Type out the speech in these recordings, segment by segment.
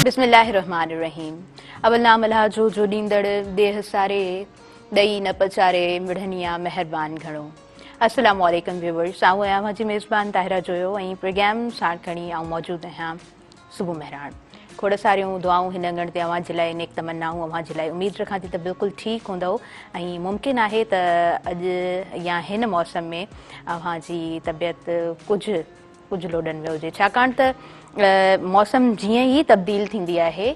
بسم الله الرحمٰن الرحيم اول نام الله جو جو ڏيندڙ ڏيهه ساري ڏئي نه پچاري مڙهني آ مهربان گهڻو السلام عليڪم ويورس آئون آهيان اوهان جي ميزبان طاهره جويو ۽ پروگرام ساڻ کڻي آئون موجود آهيان صبح مهراڻ کوڙ ساريون دعائون هن اڱڻ تي اوهان جي لاء نيڪ تمنائون اوهان جي لاء اميد رکان ٿي ته بلڪل ٺيڪ هوندؤ ۽ ممڪن آهي ته اڄ يا هن موسم ۾ اوهان جي طبيعت ڪجهه ڪجهه لوڏن ۾ هجي ڇاڪاڻ ته موسم جيئن ئي تبديل ٿيندي آهي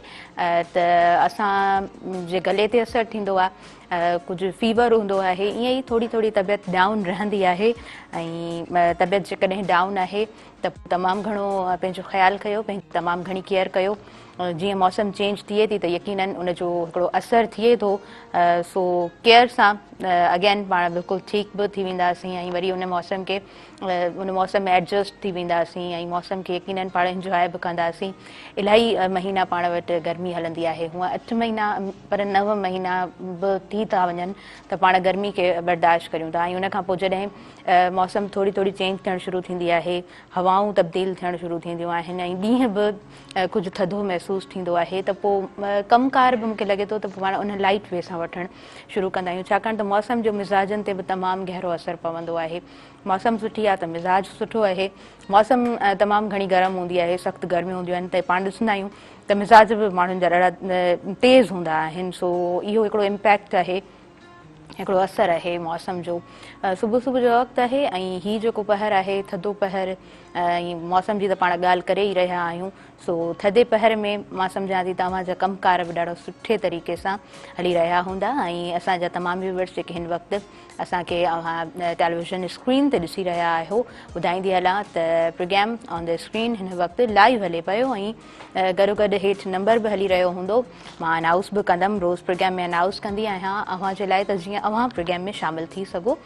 ته اسان جي گلي تي اثر ٿيندو آهي ڪجهه فيور هوندو آهي ائين ئي ٿوري ٿوري طبيعت ڊائون رهندي آهي ۽ طبيعت جيڪڏهن ڊائون آهي ته تمام گهڻو پنهنجو خيال ڪيو پنهنجي تمام گهڻي ڪيئر ڪيو جيئن موسم چينج ٿئي ٿي ته يقينن ان جو هڪڙو اثر ٿئي ٿو سو ڪيئر سان اگين پاڻ بلڪل ٺيڪ به ٿي وينداسين ۽ وري ان موسم کي ان موسم ۾ ايڊجسٽ ٿي وينداسين ۽ موسم کي يقينن پاڻ انجواء به ڪنداسين الاهي مهينا پاڻ وٽ گرمي هلندي آهي هونء اٺ مهينا پر نو مهينا به ٿي ٿا وڃن ته پاڻ گرمي کي برداشت ڪريون ٿا ۽ ان کان پوء جڏهن موسم ٿوري ٿوري چينج ٿيڻ شروع ٿيندي آهي هوائون تبديل ٿيڻ شروع ٿينديون آهن ۽ ڏينهن به ڪجهه ٿڌو محسوس ٿيندو آهي ته پوء ڪم ڪار به مونکي لڳي ٿو ته پاڻ ان لائٽ وي سان وٺڻ شروع ڪندا آهيون ڇاڪاڻ ته موسم جو مزاجن تي به تمام گهرو اثر پوندو آهي موسم سٺي آهي ته مزاج سٺو آهي موسم تمام گهڻي گرم هوندي آهي سخت گرميون هونديون آهن ته پاڻ ڏسندا آهيون ته مزاج به ماڻهن جا ڏاڍا تيز هوندا آهن سو اهو هڪڙو امپيڪٽ آهي هڪڙو اثر آهي موسم جو صبح صبح جو وقت آهي ۽ هي جيڪو پهر آهي ٿڌو پهر ۽ موسم جي ته پاڻ ڳالهه ڪري ئي رهيا آهيون سو ٿڌي پهر ۾ مان سمجهان ٿي ته اوهان جا ڪم ڪار به ڏاڍا سٺي طريقي سان هلي رهيا هوندا ۽ اسان جا تمام ويورس جيڪي هن وقت اسان کي اوهان ٽيليويزن اسڪرين تي ڏسي رهيا آهيو ٻڌائيندي هلان ته پروگرام آن the screen هن وقت لائيو هلي پيو ۽ گڏوگڏ هيٺ نمبر به هلي رهيو هوندو مان انائوس به ڪندم روز پروگرام ۾ انائوس ڪندي آهيان اوهان جي لاء ته جيئن اوهان پروگرام ۾ شامل ٿي سگهو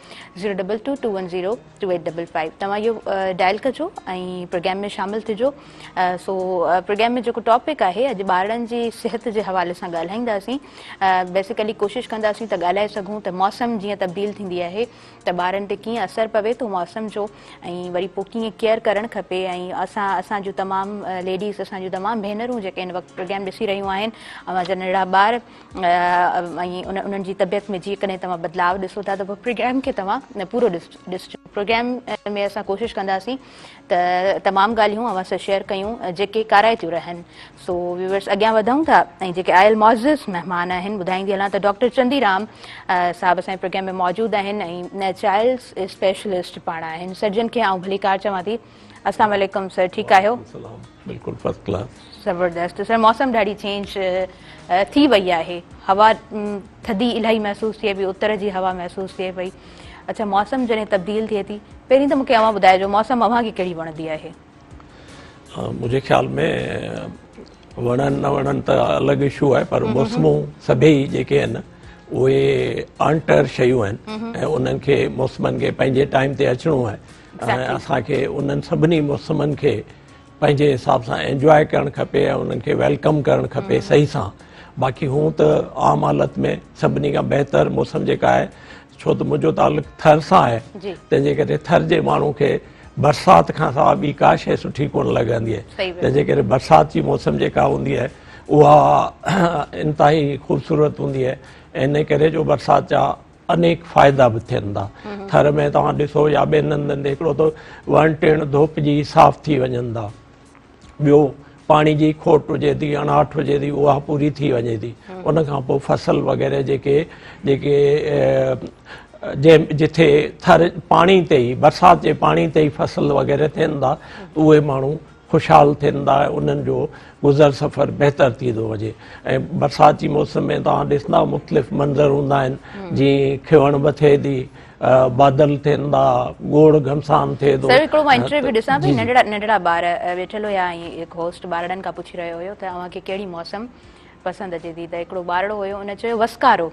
zero double two two one zero two eight double five توهان اهو ڊائل ڪجو ۽ پروگرام ۾ شامل ٿجو سو پروگرام ۾ جيڪو ٽاپڪ آهي اڄ ٻارڙن جي صحت جي حوالي سان ڳالهائينداسين بيسيڪلي ڪوشش ڪنداسين ته ڳالهائي سگهون ته موسم جيئن تبديل ٿيندي آهي ته ٻارن تي ڪيئن اثر پوي ٿو موسم جو ۽ وري پوء ڪيئن ڪيئر ڪرڻ کپي ۽ اسان اسان جون تمام ليڊيز اسان جون تمام ڀينرون جيڪي هن وقت پروگرام ڏسي رهيون آهن اوهان جا ننڍڙا ٻار ۽ انهن جي طبيعت ۾ جيڪڏهن توهان بدلاء ڏسو ٿا ته پوء پروگرام کي توهان پورو ڏسجو پروگرام ۾ اسان ڪوشش ڪنداسين ته تمام ڳالهيون اوهان سان شيئر ڪيون جيڪي ڪارائتيون رهن سو ويورس اڳيان وڌون ٿا ۽ جيڪي آيل معزز مهمان آهن ٻڌائيندي هلان ته ڊاڪٽر چندي رام صاحب اسان جي پروگرام ۾ موجود آهن ۽ چائلڊ اسپيشلسٽ پاڻ آهن سر جن کي آئون ڀليڪار چوان ٿي السلام عليڪم سر ٺيڪ آهيو؟ بلڪل فرسٽ ڪلاس. زبردست سر موسم ڏاڍي چينج ٿي وئي آهي هوا ٿڌي الاهي محسوس ٿئي پئي اتر جي هوا محسوس ٿئي پئي اڇا موسم جڏهن تبديل ٿئي ٿي پهرين ته مونکي اوهان ٻڌائجو موسم اوهان کي ڪهڙي وڻندي آهي؟ منهنجي خيال ۾ وڻن نه وڻن ته الڳ اشو آهي پر موسمون سڀئي جيڪي آهن اهي اڻٽر شيون آهن ۽ انهن کي موسمن کي پنهنجي ٽائيم تي اچڻو آهي ۽ اسان کي انهن سڀني موسمن کي پنهنجي حساب سان انجواء ڪرڻ کپي ۽ انهن کي welcome ڪرڻ کپي صحيح سان باقي هون ته عام حالت ۾ سڀني کان بهتر موسم جيڪا آهي ڇو ته منهنجو تعلق ٿر سان آهي تنهن جي ڪري ٿر جي ماڻهو کي برسات کان سواء ٻي ڪا شيء سٺي ڪونه لڳندي آهي تنهن جي ڪري برسات جي موسم جيڪا هوندي آهي اها انتهائي خوبصورت هوندي آهي ان ڪري جو برسات جا انيڪ فائدا به ٿين ٿا ٿر ۾ توهان ڏسو يا ٻين هنڌن تي هڪڙو ته وڻ ٽڻ ڌوپجي صاف ٿي وڃن ٿا ٻيو پاڻي جي کوٽ هجي ٿي اڻاٺ هجي ٿي اها پوري ٿي وڃي ٿي ان کان پوء فصل وغيره جيڪي جيڪي جنهن جٿي ٿر پاڻي تي ئي برسات جي پاڻي تي ئي فصل وغيره ٿين ٿا اهي ماڻهو خوشحال ٿين ٿا ۽ انهن جو گذر سفر بهتر ٿي ٿو وڃي ۽ برسات جي موسم ۾ توهان ڏسندا مختلف منظر هوندا آهن جيئن کيوڻ به ٿئي ٿي بادل ٿين ٿا گوڙ گهمسان ٿئي ٿو. سر هڪڙو مان انٽرويو ڏسان پئي ننڍڙا ننڍڙا ٻار ويٺل هيا ۽ هڪ هوسٽ ٻارڙن کان پڇي رهيو هيو ته اوهان کي ڪهڙي موسم پسند اچي ٿي ته هڪڙو ٻارڙو هيو ان چيو وسڪارو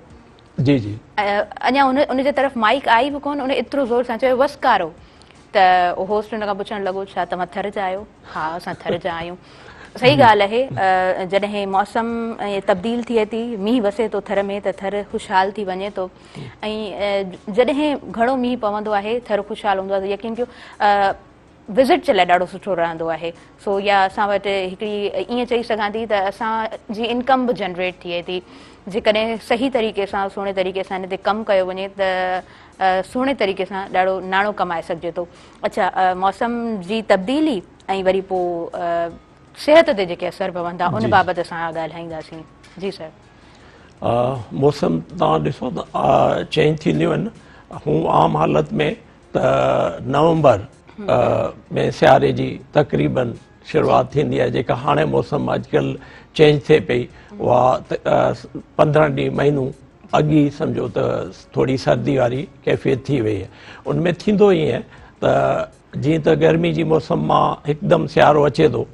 جي جي اڃا ان ان جي طرف مائيڪ آئي به ڪونه ان ايترو زور سان چيو وسڪارو ته هوسٽ ان کان پڇڻ لڳو ڇا توهان ٿر جا آهيو؟ ها اسان ٿر جا آهيون. صحيح ڳالهه آهي جڏهن موسم تبديل ٿئي ٿي مينهن وسي ٿو ٿر ۾ ته ٿر خوشحال ٿي وڃي ٿو ۽ جڏهن گهڻو مينهن پوندو آهي ٿر خوشحال هوندو آهي يقين ڪيو وزٽ جي لاء ڏاڍو سٺو رهندو آهي. سو يا اسان وٽ هڪڙي ائين چئي سگهان ٿي ته اسان جي انڪم به جنريٽ ٿئي ٿي جيڪڏهن صحيح طريقي سان سهڻي طريقي سان ان تي ڪم ڪيو وڃي ته سهڻي طريقي سان ڏاڍو ناڻو ڪمائي سگهجي ٿو. اڇا موسم جي تبديلي ۽ وري پوء صحت تي جيڪي اثر پوندا ان بابت اسان ڳالهائينداسين. جي سر. موسم توهان ڏسو ته چينج ٿينديون آهن هو عام حالت ۾ ته نومبر ۾ سياري جي تقريبن شروعات ٿيندي آهي جيڪا هاڻي موسم اڄڪلهه چينج ٿئي پئي اها 15 ڏينهن مهينو اڳ ئي سمجهو ته ٿوري سردي واري ڪيفيت ٿي وئي آهي. ان ۾ ٿيندو ائين ته جيئن ته گرمي جي موسم مان هڪدم سيارو اچي ٿو،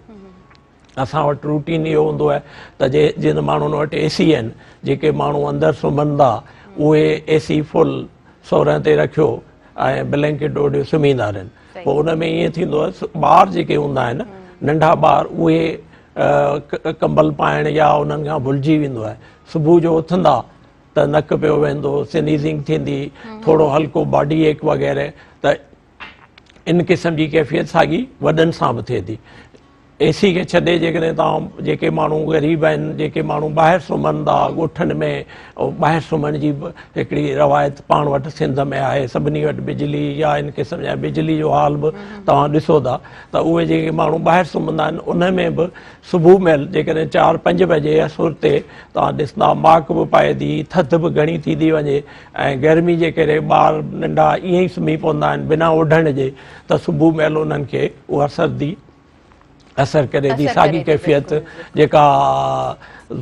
اسان وٽ روٽين اهو هوندو آهي ته جي جن ماڻهن وٽ اي سي آهن، جيڪي ماڻهو اندر سمهن ٿا اهي اي سي فل 16 تي رکيو ۽ بلينڪيٽ اوڍيو سمهيندا رهن. پوء ان ۾ ائين ٿيندو آهي ٻار جيڪي هوندا آهن ننڍا ٻار اهي ڪمبل پائڻ يا انهن کان ڀلجي ويندو آهي. صبح جو اٿندا ته نڪ پيو ويندو، سنيزنگ ٿيندي، ٿورو هلڪو باڊي ايڪ وغيره، ته ان قسم جي ڪيفيت ساڳي وڏن سان به ٿئي ٿي. اي سي کي ڇڏي جيڪڏهن توهان جيڪي ماڻهو غريب آهن، جيڪي ماڻهو ٻاهر سمهن ٿا ڳوٺن ۾ ٻاهر سمهڻ جي به هڪڙي روايت پاڻ وٽ سنڌ ۾ آهي، سڀني وٽ بجلي يا ان قسم جا بجلي جو حال به توهان ڏسو ٿا ته اهي جيڪي ماڻهو ٻاهر سمهندا آهن ان ۾ به صبح مهل جيڪڏهن 4 5 بجي اسر تي توهان ڏسندا ماڪ به پائي ٿي، ٿڌ به گهڻي ٿي ٿي وڃي ۽ گرمي جي ڪري ٻار ننڍا ائين ئي سمهي پوندا آهن بنا اوڍڻ جي ته صبح مهل انهن کي اها سردي اثر ڪري ٿي. ساڳي ڪيفيت جيڪا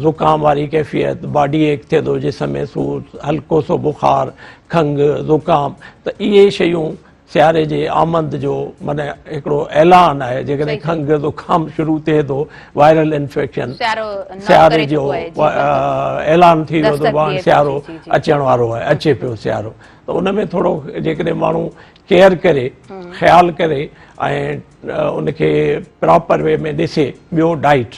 زڪام واري ڪيفيت، باڊي ايڪ ٿئي ٿو، جسم ۾ سور، هلڪو سو بخار، کنگهه، زڪام، ته اهي شيون سياري جي آمد جو معنيٰ هڪڙو اعلان آهي. جيڪڏهن کنگهه زڪام شروع ٿئي ٿو، وائرل انفيڪشن، سياري جو اعلان ٿي ويو ته هاڻي سيارو اچڻ وارو آهي، اچي پيو سيارو، ته ان ۾ ٿورو جيڪڏهن ماڻهو ڪيئر ڪري، خيال ڪري ۽ ان کي پراپر وي ۾ ڏسي. ٻيو ڊائيٽ،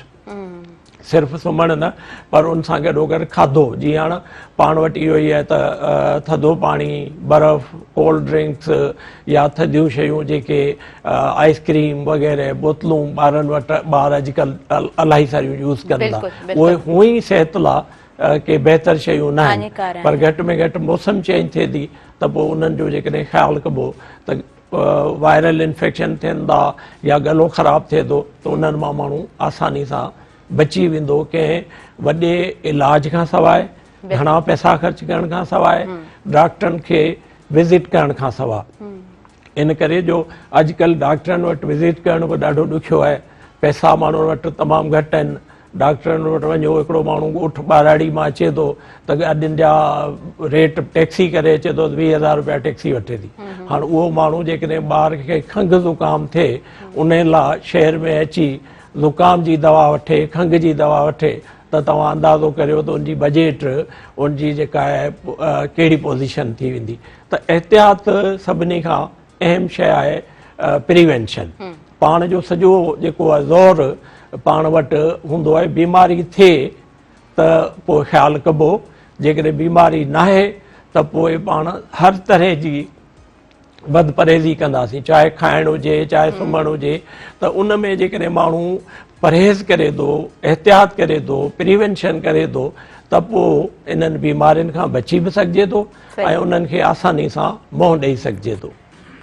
صرف سمهڻ نه پر ان سان گڏوگڏ کاڌو، جيئن هاڻ پاڻ وٽ اهو ئي آهي ته ٿڌو پاڻي، برف، ڪولڊ ڊرنڪس يا ٿڌيون شيون جيڪي آئس ڪريم وغيره بوتلون ٻارن وٽ، ٻار اڄڪلهه الاهي ساريون يوز ڪن ٿا، اهي هونئن ئي صحت لاء ڪي بهتر شيون نه آهن، پر گهٽ ۾ گهٽ موسم چينج ٿئي ٿي ته پوء انهن جو جيڪڏهن خيال ڪبو ته وائرل انفيڪشن ٿين ٿا يا ڳلو خراب ٿئي ٿو ته انهن مان ماڻهو آساني سان بچي ويندو، ڪنهن وڏي علاج کان سواء، گهڻا پئسا خرچ ڪرڻ کان سواء، ڊاڪٽرن کي وزٽ ڪرڻ کان سواء. ان ڪري جو اڄڪلهه ڊاڪٽرن وٽ وزٽ ڪرڻ به ڏاڍو ڏکيو آهي، پئسا ماڻهن وٽ تمام گهٽ آهن. ڊاڪٽرن وٽ وڃو، هڪڙو ماڻهو ڳوٺ ٻهراڙي مان اچي ٿو ته گاڏين جا ريٽ، ٽيڪسي ڪري اچي ٿو ته 20,000 روپيا ٽيڪسي وٺي ٿي. هاڻ اهو ماڻهو جيڪڏهن ٻار کي کنگهه زڪام ٿئي ان لاء شهر ۾ اچي زڪام جي دوا وٺي، کنگهه جي دوا وٺي ته توهان اندازو ڪريو ته ان جي بجيٽ ان جي جيڪا آهي ڪهڙي پوزيشن ٿي ويندي. ته احتياط سڀني کان اهم شيء آهي، پريوينشن. پاڻ جو سڄو جيڪو آهي زور پاڻ وٽ هوندو آهي بيماري ٿئي ته پوء خيال ڪبو، جيڪڏهن بيماري ناهي ته پوء پاڻ هر طرح جي بد پرهيزي ڪنداسين، چاهي کائڻ هجي چاهي سمهڻ هجي. ته ان ۾ جيڪڏهن ماڻهو پرهيز ڪري ٿو، احتياط ڪري ٿو، پريوينشن ڪري ٿو ته پوء انهن بيمارين کان بچي به سگهجي ٿو ۽ انهن کي آساني سان منهن ڏئي سگهجي ٿو.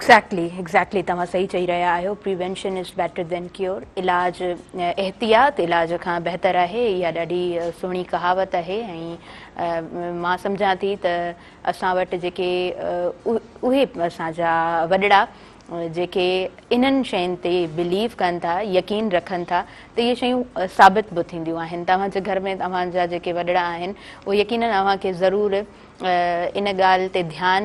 ايگزيڪٽلي ايگزيڪٽلي توهان صحيح چئي رهيا آهيو، prevention is better than cure, علاج احتياط علاج کان بهتر آهي، اها ڏاڍي سهڻي ڪهاوت آهي ۽ مان سمجهان ٿي ته اسان وٽ جيڪي اهي اسان جا وڏڙا جيڪي انهن شين تي بليو ڪن ٿا، يقين رکن ٿا ته اهي شيون ثابت به ٿينديون آهن. توهان جي گهر ۾ توهان جا جيڪي وڏڙا آهن اهي يقينن اوهان کي ضرور ان ڳالهه تي ڌيان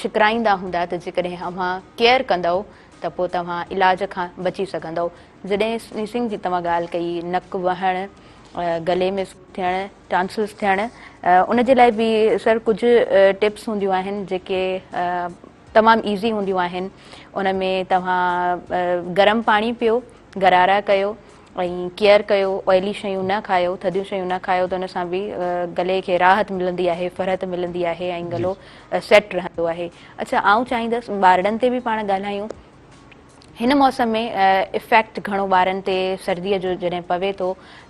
ڇڪرائيندا هوندا ته جيڪڏهن اوهان ڪيئر ڪندؤ ته پوء توهان علاج کان بچي سگهندؤ. جڏهن سنيسنگ جي توهان ڳالهه ڪئي، نڪ وهڻ، گلي ۾ سور ٿيڻ، ٽانسلز ٿيڻ، ان جي لاء به سر ڪجهه ٽپس هونديون آهن جيڪي تمام ايزي هونديون آهن. ان ۾ توهان گرم پاڻي پيو، غرارا ڪيو ۽ ڪيئر ڪيو، آئلي شيون نه کايو، ٿڌيون شيون نه کايو ته ان سان به گلي کي راحت ملندي آهي، فرحت ملندي آهي ۽ گلو سيٽ رهندو آهي. اڇا آئون چاهيندس ٻارڙن تي به پاڻ ڳالهايون. هن موسم ۾ افيڪٽ گهڻو ٻارن تي سرديء جو جڏهن پوي ٿو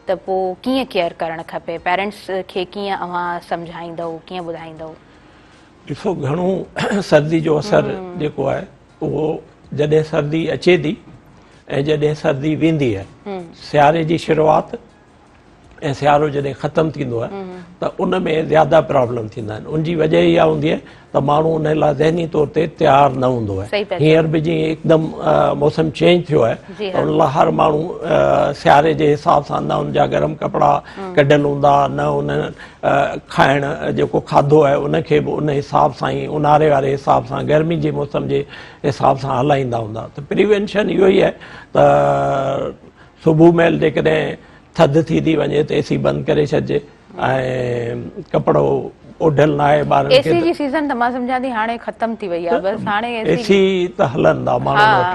ته پوء ڪيئن ڪيئر ڪرڻ کپي پيرنٽس کي ڪيئن اوهان سمجهائيندؤ ڪيئن ٻڌائيندؤ؟ ڏسو گهڻو سردي جو اثر جيڪو آهي اهو جڏهن سردي اچي ٿي ۽ جڏهن سردي ويندي آهي سياري جي شروعات ۽ سيارو جڏهن ختم ٿيندو آهي ته ان ۾ زياده پرابلم ٿيندا آهن ان جي وجه اها هوندي آهي ته ماڻهو ان لاء ذهني طور تي تيار نه هوندو آهي هينئر به جيئن هڪدم موسم چينج ٿيو آهي ته ان لاء هر ماڻهو سياري جي حساب سان نه ان جا گرم ڪپڙا ڪڍيل هوندا نه ان کائڻ جيڪو کاڌو آهي ان کي به ان حساب سان ئي اونهاري واري حساب سان گرمي جي موسم جي حساب سان هلائيندا هوندا ته پريوينشن اهو ئي آهي ته صبح مهل جيڪڏهن ٿڌ ٿي ٿي وڃي ته اي سي بند ڪري ڇڏجي ۽ ڪپڙو اوڍيل نه آهي ٻارن کي. اي سي جي سيزن ته مان سمجهان ٿي هاڻي ختم ٿي وئي آهي بس هاڻي اي سي ته هلندا ماڻهن وٽ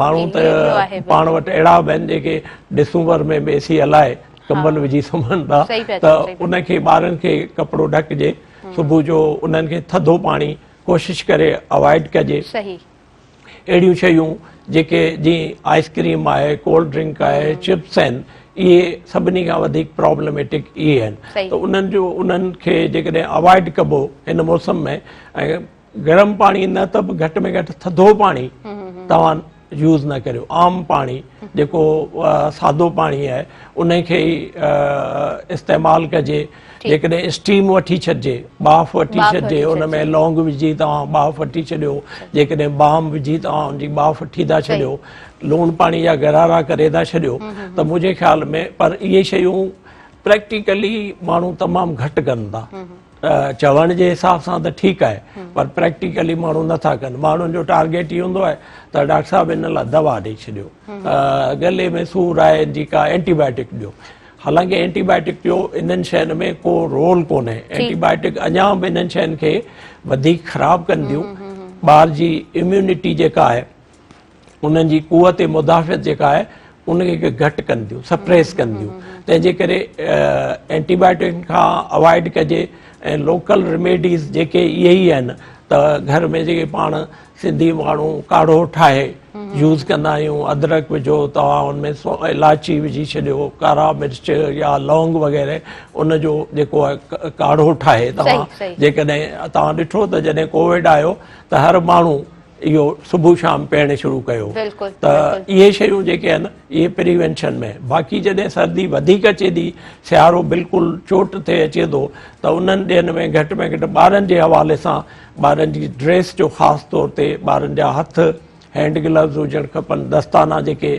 ماڻهو ته پاڻ وٽ اهڙا به آهن جيڪي ڊسمبر ۾ به اي سي هلائي ڪمبل وجهي سمهن ٿا ته ان کي ٻارن کي ڪپڙو ڍڪجي صبح جو انهن کي ٿڌو پاڻي ڪوشش ڪري اوائڊ ڪجي. اهڙيون شيون جيڪي جيئن آئس ڪريم آهي، ڪولڊ ڊرنڪ آهي، چپس آهن، اهي سڀني کان وڌيڪ پرابلميٽڪ اهي آهن ته انهن جو انهن کي جيڪڏهن اوائڊ ڪبو هن موسم ۾ ۽ گرم پاڻي نه ته به گهٽ ۾ گهٽ ٿڌو پاڻي توهان يوز نه ڪريو عام پاڻي جيڪو سادو پاڻي آهي ان کي ئي استعمال ڪجي جيڪڏهن اسٽيم وٺي ڇڏجي، ٻاڦ وٺي ڇڏجي، ان ۾ لونگ وجهي توهان ٻاڦ وٺي ڇڏيو، جيڪڏهن بام وجهي توهان ان جي ٻاڦ وٺي ٿا ڇڏيو، لوڻ پاڻي جا غرارا ڪري ٿا ڇڏيو ته منهنجي خيال ۾ پر اهي شيون پريڪٽيڪلي ماڻهو تمام گهٽ ڪن ٿا. چوڻ جي حساب سان ته ٺيڪ آهي پر پريڪٽيڪلي ماڻهو نٿا ڪن. ماڻهن جو ٽارگيٽ اهو هوندو آهي ته ڊاڪٽر صاحب ان لاء دوا ڏئي ڇڏيو، گلي ۾ سور آهي ان جي ڪا اينٽي بائيوٽڪ ڏيو. حالانڪه اينٽي بائيوٽڪ جو انهن شين ۾ ڪو رول ڪونهي اينٽي بائيوٽڪ اڃا به انهن شين کي وڌيڪ خراب ڪنديون ٻار جي اميونٽي جيڪا آهي انهن جي قوت مدافعت جيڪا آهي ان کي گهٽ ڪنديون سپريس ڪنديون تنهن جي ڪري اينٽي بائيوٽڪ کان اوائڊ ڪجي ۽ لوڪل ريميڊيز جيڪي اهي ئي آهن ته گهر ۾ جيڪي پاڻ سنڌي ماڻهو ڪاڙهو ٺاهي يوز ڪندا آهيون ادرڪ وجهو توهان ان ۾ الاچي وجهي ڇڏيو ڪارا مرچ يا لونگ وغيره ان جو جيڪو آهي ڪاڙهو ٺاهي توهان جيڪڏهن توهان ڏٺو ته جڏهن ڪووڊ آيو ته هر ماڻهو اهو صبح شام پيئڻ شروع ڪيو ته اهي شيون جيڪي آهن اهي پريوينشن ۾ باقي جڏهن سردي وڌيڪ اچي ٿي سيارو بلڪل چوٽ تي اچي ٿو ته انهن ڏينهن ۾ گهٽ ۾ گهٽ ٻارن جي حوالي سان ٻارن جي ڊريس جو خاص طور تي ٻارن جا هٿ هينڊ گلوز هجڻ کپن دستانا جيڪي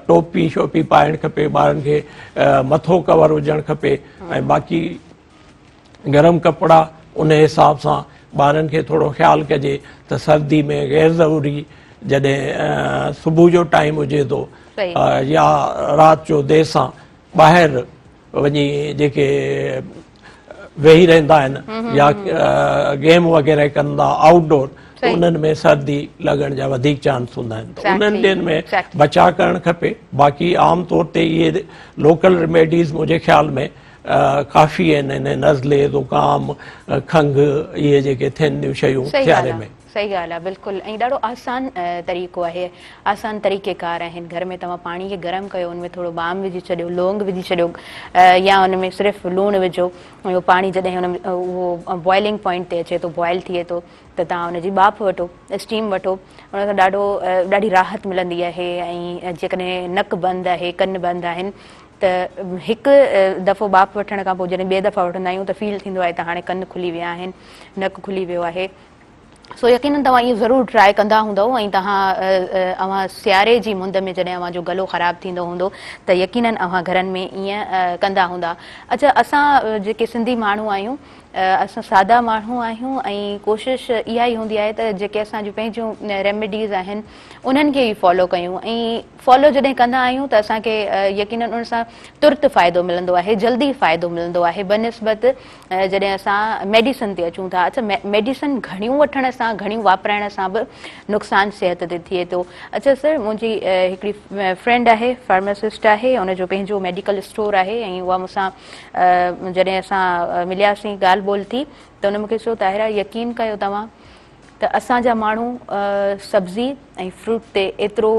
ٽوپي شوپي پائڻ کپي ٻارن کي مٿو ڪور هجڻ کپي ۽ باقي گرم ڪپڙا ان حساب سان ٻارن کي ٿورو خيال ڪجي ته سردي ۾ غير ضروري جڏهن صبح جو ٽائيم هجي ٿو يا رات جو دير سان ٻاهر وڃي جيڪي ويهي رهندا آهن يا گيم وغيره ڪن ٿا آئوٽ ڊور ته انهن ۾ سردي لڳڻ جا وڌيڪ چانس هوندا آهن ته انهن ڏينهن ۾ بچاء ڪرڻ کپي باقي عام طور تي اهي لوڪل ريميڊيز منهنجي خيال ۾ ڪافي آهن ان نزلي زڪام کنگهه اهي جيڪي ٿين ٿيون شيون سياري ۾. صحيح ڳالهه آهي بلڪل ۽ ڏاڍو آسان طريقو آهي آسان طريقي ڪار آهن گهر ۾ توهان پاڻي کي گرم ڪيو ان ۾ ٿورو بام وجهي ڇڏيو لونگ وجهي ڇڏيو يا ان ۾ صرف لوڻ وجهو ۽ اهو پاڻي جڏهن ان ۾ اهو بوائلنگ پوائنٽ تي اچي ٿو بوائل ٿئي ٿو ته توهان ان جي ٻاڦ وٺو اسٽيم وٺو ان سان ڏاڍو ڏاڍي راحت ملندي آهي ۽ جيڪڏهن نڪ بند آهي ڪن بند آهن ته هڪ دفعو ٻاڦ وٺڻ کان پوء جڏهن ٻئي دفعا وٺندا آهيون ته فيل ٿيندو آهي ته هاڻي ڪن کلي ويا آهن نڪ کلي ويو آهي سو يقينن توهان اهو ضرور ٽرائي ڪندا هوندؤ ۽ توهان اوهان سياري جي مند ۾ جڏهن اوهان جو گلو خراب ٿيندو هوندو ته يقينن اوهان گهرن ۾ ائين ڪندا هوندا. اڇا اسان جيڪي سنڌي ماڻهو آهيون اسان سادا ماڻهو آهيون ۽ ڪوشش اها ئي هوندي آهي ته جيڪي اسان جون پنهنجون ريميڊيز آهن انهن کي ئي فالو ڪيون ۽ فالو جڏهن ڪندا آهيون ته اسان کي يقينن ان سان ترت فائدو ملندو آهي جلدي فائدو ملندو آهي بنسبت جڏهن اسان ميڊيسن تي اچون ٿا اڇا ميڊيسن گهڻيون وٺڻ سان گهڻيون واپرائڻ سان به نقصان صحت تي ٿئي ٿو اڇا سر منهنجي هڪڙي فرينڊ آهي فارماسسٽ آهي ان جو پنهنجو ميڊيڪل اسٽور آهي ۽ اها مون سان جڏهن اسان ملياسين ڳالهه ٻولهه ٿي ته ان مون کي چيو طاهره يقين ڪيو توهان ته اسان جا ماڻهو سبزي ۽ فروٽ تي ايترو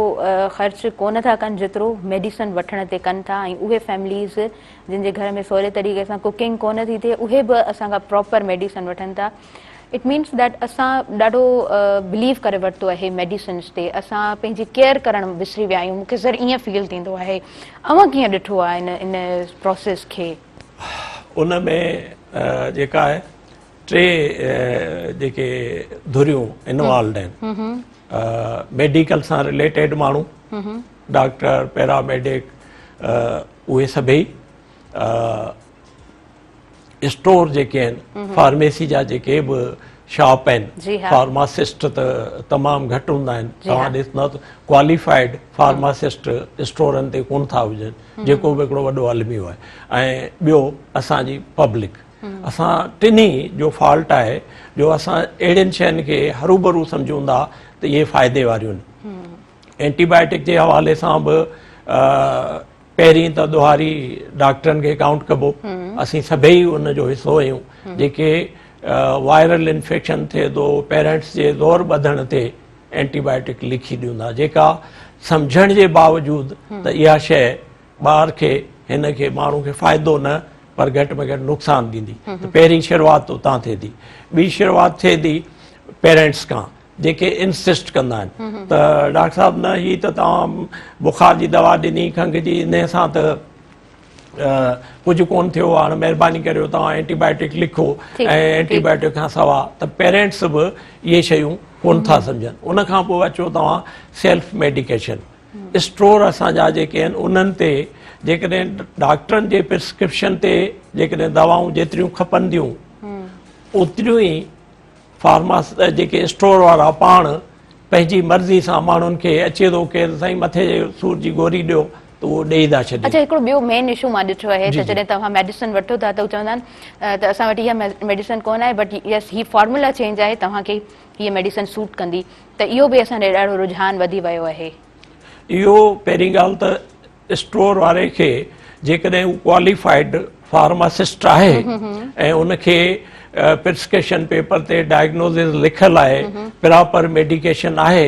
خرچ ڪونه ٿا ڪن جيترو ميڊيسن وٺڻ تي ڪن ٿا ۽ اهي فيمليز جن جي گهر ۾ سولي طريقي سان ڪوڪنگ ڪونه ٿي ٿئي اهي به اسان کان پراپر ميڊيسن وٺن ٿا it means that اسان ڏاڍو بليو ڪري ورتو آهي ميڊيسنس تي اسان پنهنجي ڪيئر ڪرڻ وسري ويا آهيون مونکي سر ائين فيل ٿيندو آهي اوهان ڪيئن ڏٺو آهي ان ان پروسيس کي؟ ان ۾ جيڪا آهي ٽي جيڪي ڌريون انوالوڊ آهن ميڊيڪل سان رليٽيڊ ماڻهو ڊاڪٽر پيراميڊڪ اهي سڀئي اسٽور جيڪي آهن فارميسي جا جيڪي به شاپ آهن فارماسسٽ ته تمام گهٽ هوندا آهن توهان ڏسندا ته ڪواليفائيڊ فارماسسٽ اسٽورن تي ڪون ٿا هجن جيڪو به هڪڙو وڏو الميو آهي ۽ ٻيو اسان جي پبلڪ اسان ٽنهي جو فالٽ آهي جو اسان اهڙين شين کي هروڀرو سمجهون ٿا ته اهي فائدي واريون آهن. اينٽي بائيوٽڪ جي حوالي سان به پهرين ته ڏوهاري ڊاڪٽرن کي ڪائونٽ ڪبو اسين سڀئي ان جو حصو آهيون جيڪي وائرل انفيڪشن ٿئي ٿو پيرنٽس جي زور ٻڌڻ تي اينٽي بائيوٽڪ لکي ڏيون ٿا جيڪا سمجهڻ جي باوجود ته اها شيء ٻار کي هن کي ماڻهو کي فائدو نه پر گهٽ ۾ گهٽ نقصان ڏيندي ته پهرين شروعات اتان ٿئي ٿي ٻي شروعات ٿئي ٿي پيرنٽس کان جيڪي انسسٽ ڪندا آهن ته ڊاڪٽر صاحب نه هي ته توهان بخار جي دوا ڏني کنگهه جي ان سان ته ڪجهه ڪون ٿيو هاڻ مهرباني ڪريو توهان اينٽي بائيوٽڪ لکو ۽ اينٽي بائيوٽڪ کان سوا ته پيرنٽس به اهي شيون ڪون ٿا سمجهن ان کان پوء اچو توهان سيلف ميڊيڪيشن اسٽور اسان جا جيڪي آهن انهن تي جيڪڏهن ڊاڪٽرن جي پرسڪرپشن تي جيڪڏهن دوائون جيتريون کپنديون اوتريون ئي فارماس جيڪي اسٽور وارا پاڻ پنهنجي مرضي سان ماڻهن کي اچي ٿو ڪير سائين مٿي جي سور جي گوري ڏيو ته اهو ڏيئي ٿا ڇڏين. اڇا هڪڙو ٻيو مين اشو مان ڏٺو آهي ته جڏهن توهان ميڊيسن وٺو ٿا ته هو چوندا آهن ته اسان وٽ اها ميڊيسن ڪونه آهي بٽ يس هي فارمولا چينج آهي توهان کي هيء ميڊيسن سوٽ ڪندي ته اهو به اسان ڏي ڏاڍو رجحان وڌي ويو آهي. اهو پهرين ڳالهه ته اسٽور واري کي جيڪڏهن هو ڪواليفائيڊ فارماسسٽ آهي ۽ ان کي پرسڪرپشن پيپر تي ڊائگنوزز لکيل آهي پراپر ميڊيڪيشن آهي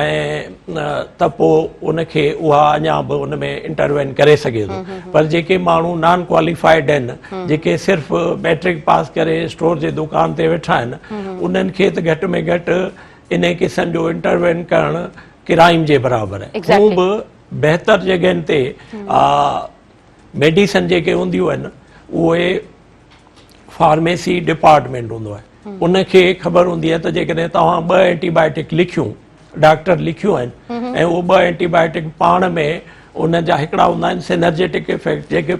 ۽ ته پوء ان کي اها اڃا به ان ۾ انٽروين ڪري سگهي ٿو پر جيڪي ماڻهو نان ڪواليفائيڊ آهن جيڪي صرف ميٽرڪ پاس ڪري اسٽور جي دڪان تي ويٺا آهن انهن کي ته گهٽ ۾ گهٽ انهي قسم جو انٽروين ڪرڻ ڪرائم جي برابر آهي هو به بهتر جڳهين تي ميڊيسن جيڪي هونديون آهن اهي فارميسي ڊپارٽمينٽ هوندو آهي ان کي خبر هوندي آهي ته جيڪڏهن توهان ٻه اينٽي بائيوٽڪ لکيون ڊاڪٽر لکيون آهن ۽ اهي ٻه اينٽي بائيوٽڪ پاڻ ۾ ان جا هڪڙا هوندا آهن سينرجيٽڪ افيڪٽ جيڪي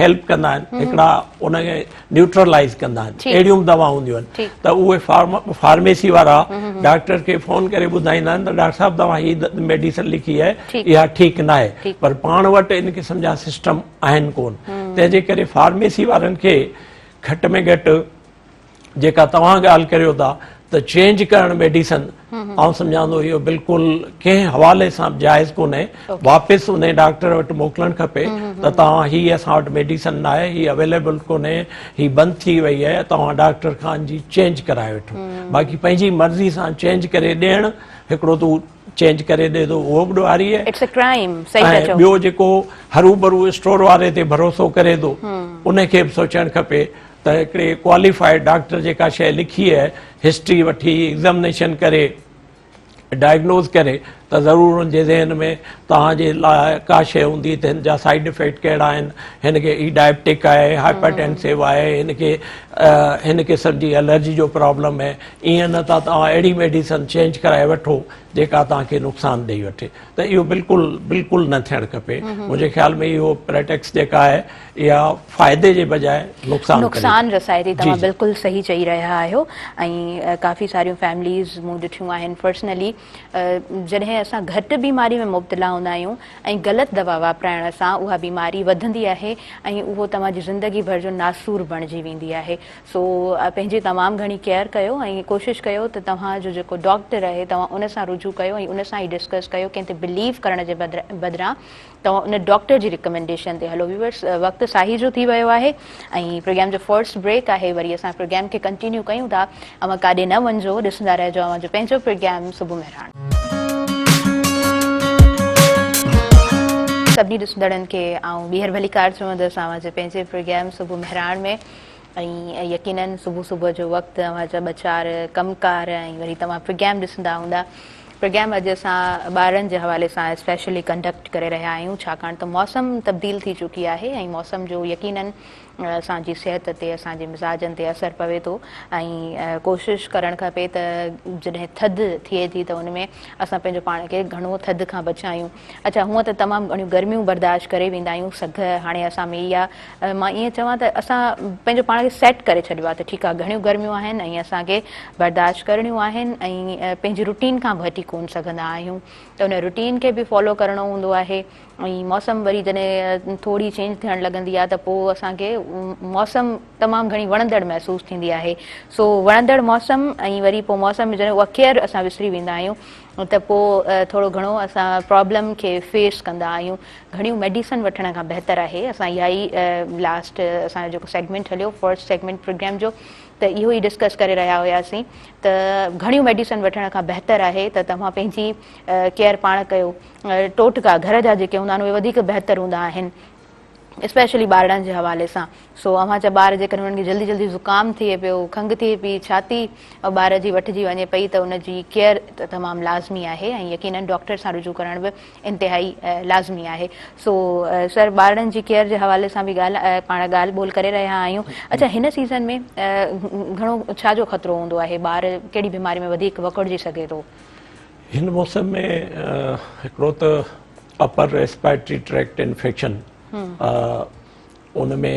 هيلپ ڪندا آهن هڪڙا ان کي نيوٽرلائز ڪندا آهن اهڙيون به دوائون هونديون آهن ته اهي فارميسي وارا ڊاڪٽر کي فون ڪري ٻڌائيندا آهن ته ڊاڪٽر صاحب توهان هي ميڊيسن لکي آهي اها ٺيڪ ناهي پر پاڻ وٽ ان قسم جا سسٽم آهن ڪون تنهن جي ڪري فارميسي وارن کي گهٽ ۾ گهٽ جيڪا توهان ڳالهه ڪريو ٿا ته چينج ڪرڻ ميڊيسن آئون سمجهان ٿو اهو بلڪل ڪنهن حوالي سان به جائز ڪونهي واپس ان ڊاڪٽر وٽ موڪلڻ کپي ته توهان هي اسان وٽ ميڊيسن ناهي هي اويليبل ڪونهي هي بند ٿي وئي آهي توهان ڊاڪٽر کان جي چينج ڪرائي وٺو باقي پنهنجي مرضي سان چينج ڪري ڏيڻ هڪڙو ته چينج ڪري ڏي ٿو اهو به ڏوهاري آهي it's a crime صحيح ٿا چئو ٻيو جيڪو هروڀرو اسٽور واري تي ڀروسو ڪري ٿو ان کي به سوچڻ کپي ته هڪڙي ڪواليفائيڊ ڊاڪٽر جيڪا شيء لکي آهي هسٽري وٺي ايگزامنيشن ڪري ڊائگنوز ڪري ته ضرور ان جي ذهن ۾ توهان جي لاء ڪا شيء هوندي ته هن جا سائيڊ افيڪٽ ڪهڙا آهن هن کي هي ڊائبٽڪ آهي هائپرٽينسو آهي هن کي هن قسم جي الرجي جو پرابلم آهي ائين نه ته توهان اهڙي ميڊيسن چينج ڪرائي وٺو جيڪا توهان کي نقصان ڏئي وٺي ته اهو بلڪل بلڪل نه ٿيڻ کپي منهنجي خيال ۾ اهو پريٽيڪس جيڪا آهي اها فائدي جي بجاء نقصان ڪري ٿي. نقصان رسائي ٿي توهان بلڪل صحيح چئي رهيا آهيو ۽ ڪافي ساريون فيمليز مون ڏٺيون آهن پرسنلي جڏهن اسان گهٽ بيماري ۾ مبتلا هوندا آهيون ۽ غلط دوا واپرائڻ سان اها بيماري وڌندي آهي ۽ اهو توهان جي زندگي ڀر جو ناسور بڻجي ويندي آهي. سو پنهنجي تمام گهڻي ڪيئر ڪيو ۽ ڪوشش ڪيو ته توهان جو جيڪو ڊاڪٽر آهي توهان ان سان رجوع ڪيو ۽ ان سان ئي ڊسڪس ڪيو ڪنهن تي بليو ڪرڻ جي بدران توهان ان ڊاڪٽر جي ريڪمينڊيشن تي هلو. ويورس وقت ساهي جو ٿي ويو آهي ۽ پروگرام جو فرسٽ بريڪ آهي وري اسان پروگرام کي ڪنٽينيو ڪيون ٿا اوهان ڪاڏي نه وڃجو ڏسندا رهجو اوهان جو پنهنجو پروگرام صبح مهراڻ. سڀني ڏسندڙن کي آئون ٻيهر ڀليڪار چوندس اوهان جي پنهنجي پروگرام صبح مهراڻ ۾ ۽ يقينن صبح صبح جو وقت اوهان جا ٻه چار ڪم ڪار ۽ وري توهان پروگرام ڏسندا هوندا. پروگرام اڄ اسان ٻارڙن جي حوالي سان اسپيشلي ڪنڊڪٽ ڪري رهيا آهيون ڇاڪاڻ ته موسم تبديل ٿي چڪي آهي ۽ موسم جو يقينن اسان جي صحت تي اسان جي مزاجن تي اثر پوي ٿو ۽ ڪوشش ڪرڻ کپي ته جڏهن ٿڌ ٿئي ٿي ته ان ۾ اسان پنهنجو پاڻ کي گهڻو ٿڌ کان بچايون. اڇا هونء ته تمام گهڻيون گرميون برداشت ڪري ويندا آهيون سگهه هاڻي اسان ۾ اها مان ائين چوان ته اسان پنهنجو پاڻ کي سيٽ ڪري ڇڏيو آهي ته ٺيڪ آهي گهڻيون گرميون آهن ۽ اسان کي برداشت ڪرڻيون آهن ۽ پنهنجي روٽين کان به هٽي ڪونه سگهندا آهيون ته ان روٽين کي به فالو ڪرڻو هوندو آهي ۽ موسم وري جڏهن ٿوري چينج ٿيڻ لڳندي آهي ته پوء اسان کي موسم تمام گهڻي وڻندڙ محسوس ٿيندي آهي سو وڻندڙ موسم ۽ وري پوء موسم ۾ جڏهن اها ڪيئر اسان وسري ويندا آهيون ته پوء ٿورو گهڻو اسان پرابلم کي فيس ڪندا آهيون. گهڻيون ميڊيسن وٺڻ کان بهتر آهي اسان اها ئي لاسٽ اسان جو جيڪو سيگمينٽ هليو فرسٽ سيگمينٽ پروگرام جو ته اهو ئي ڊسڪس ڪري رهيا هياسين ته گهڻيون ميڊيسن وٺڻ کان بهتر آهي ته توهان پنهنجي ڪيئر پاڻ ڪيو. ٽوٽڪا گهر جا جيڪي هوندا آهن اهي وڌيڪ بهتر هوندا آهن. اسپيشلي ٻارڙن جي حوالي سان سو اوهان جا ٻار جيڪڏهن انهن کي جلدي جلدي زڪام ٿئي پيو کنگهه ٿئي پئي ڇاتي ٻار جي وٺجي وڃي پئي ته ان جي ڪيئر تمام لازمي آهي ۽ يقينن ڊاڪٽر سان رجوع ڪرڻ به انتهائي لازمي آهي سو سر ٻارڙن جي ڪيئر جي حوالي سان به ڳالهه پاڻ ڳالهه ٻولهه ڪري رهيا آهيون اڇا هن سيزن ۾ گهڻو ڇا جو خطرو هوندو آهي ٻار ڪهڙي بيماري ۾ وڌيڪ وڪڙجي سگهي ٿو؟ هن موسم ۾ هڪڙو ته اپر ريسپائرٽري ٽريڪٽ انفيڪشن ان ۾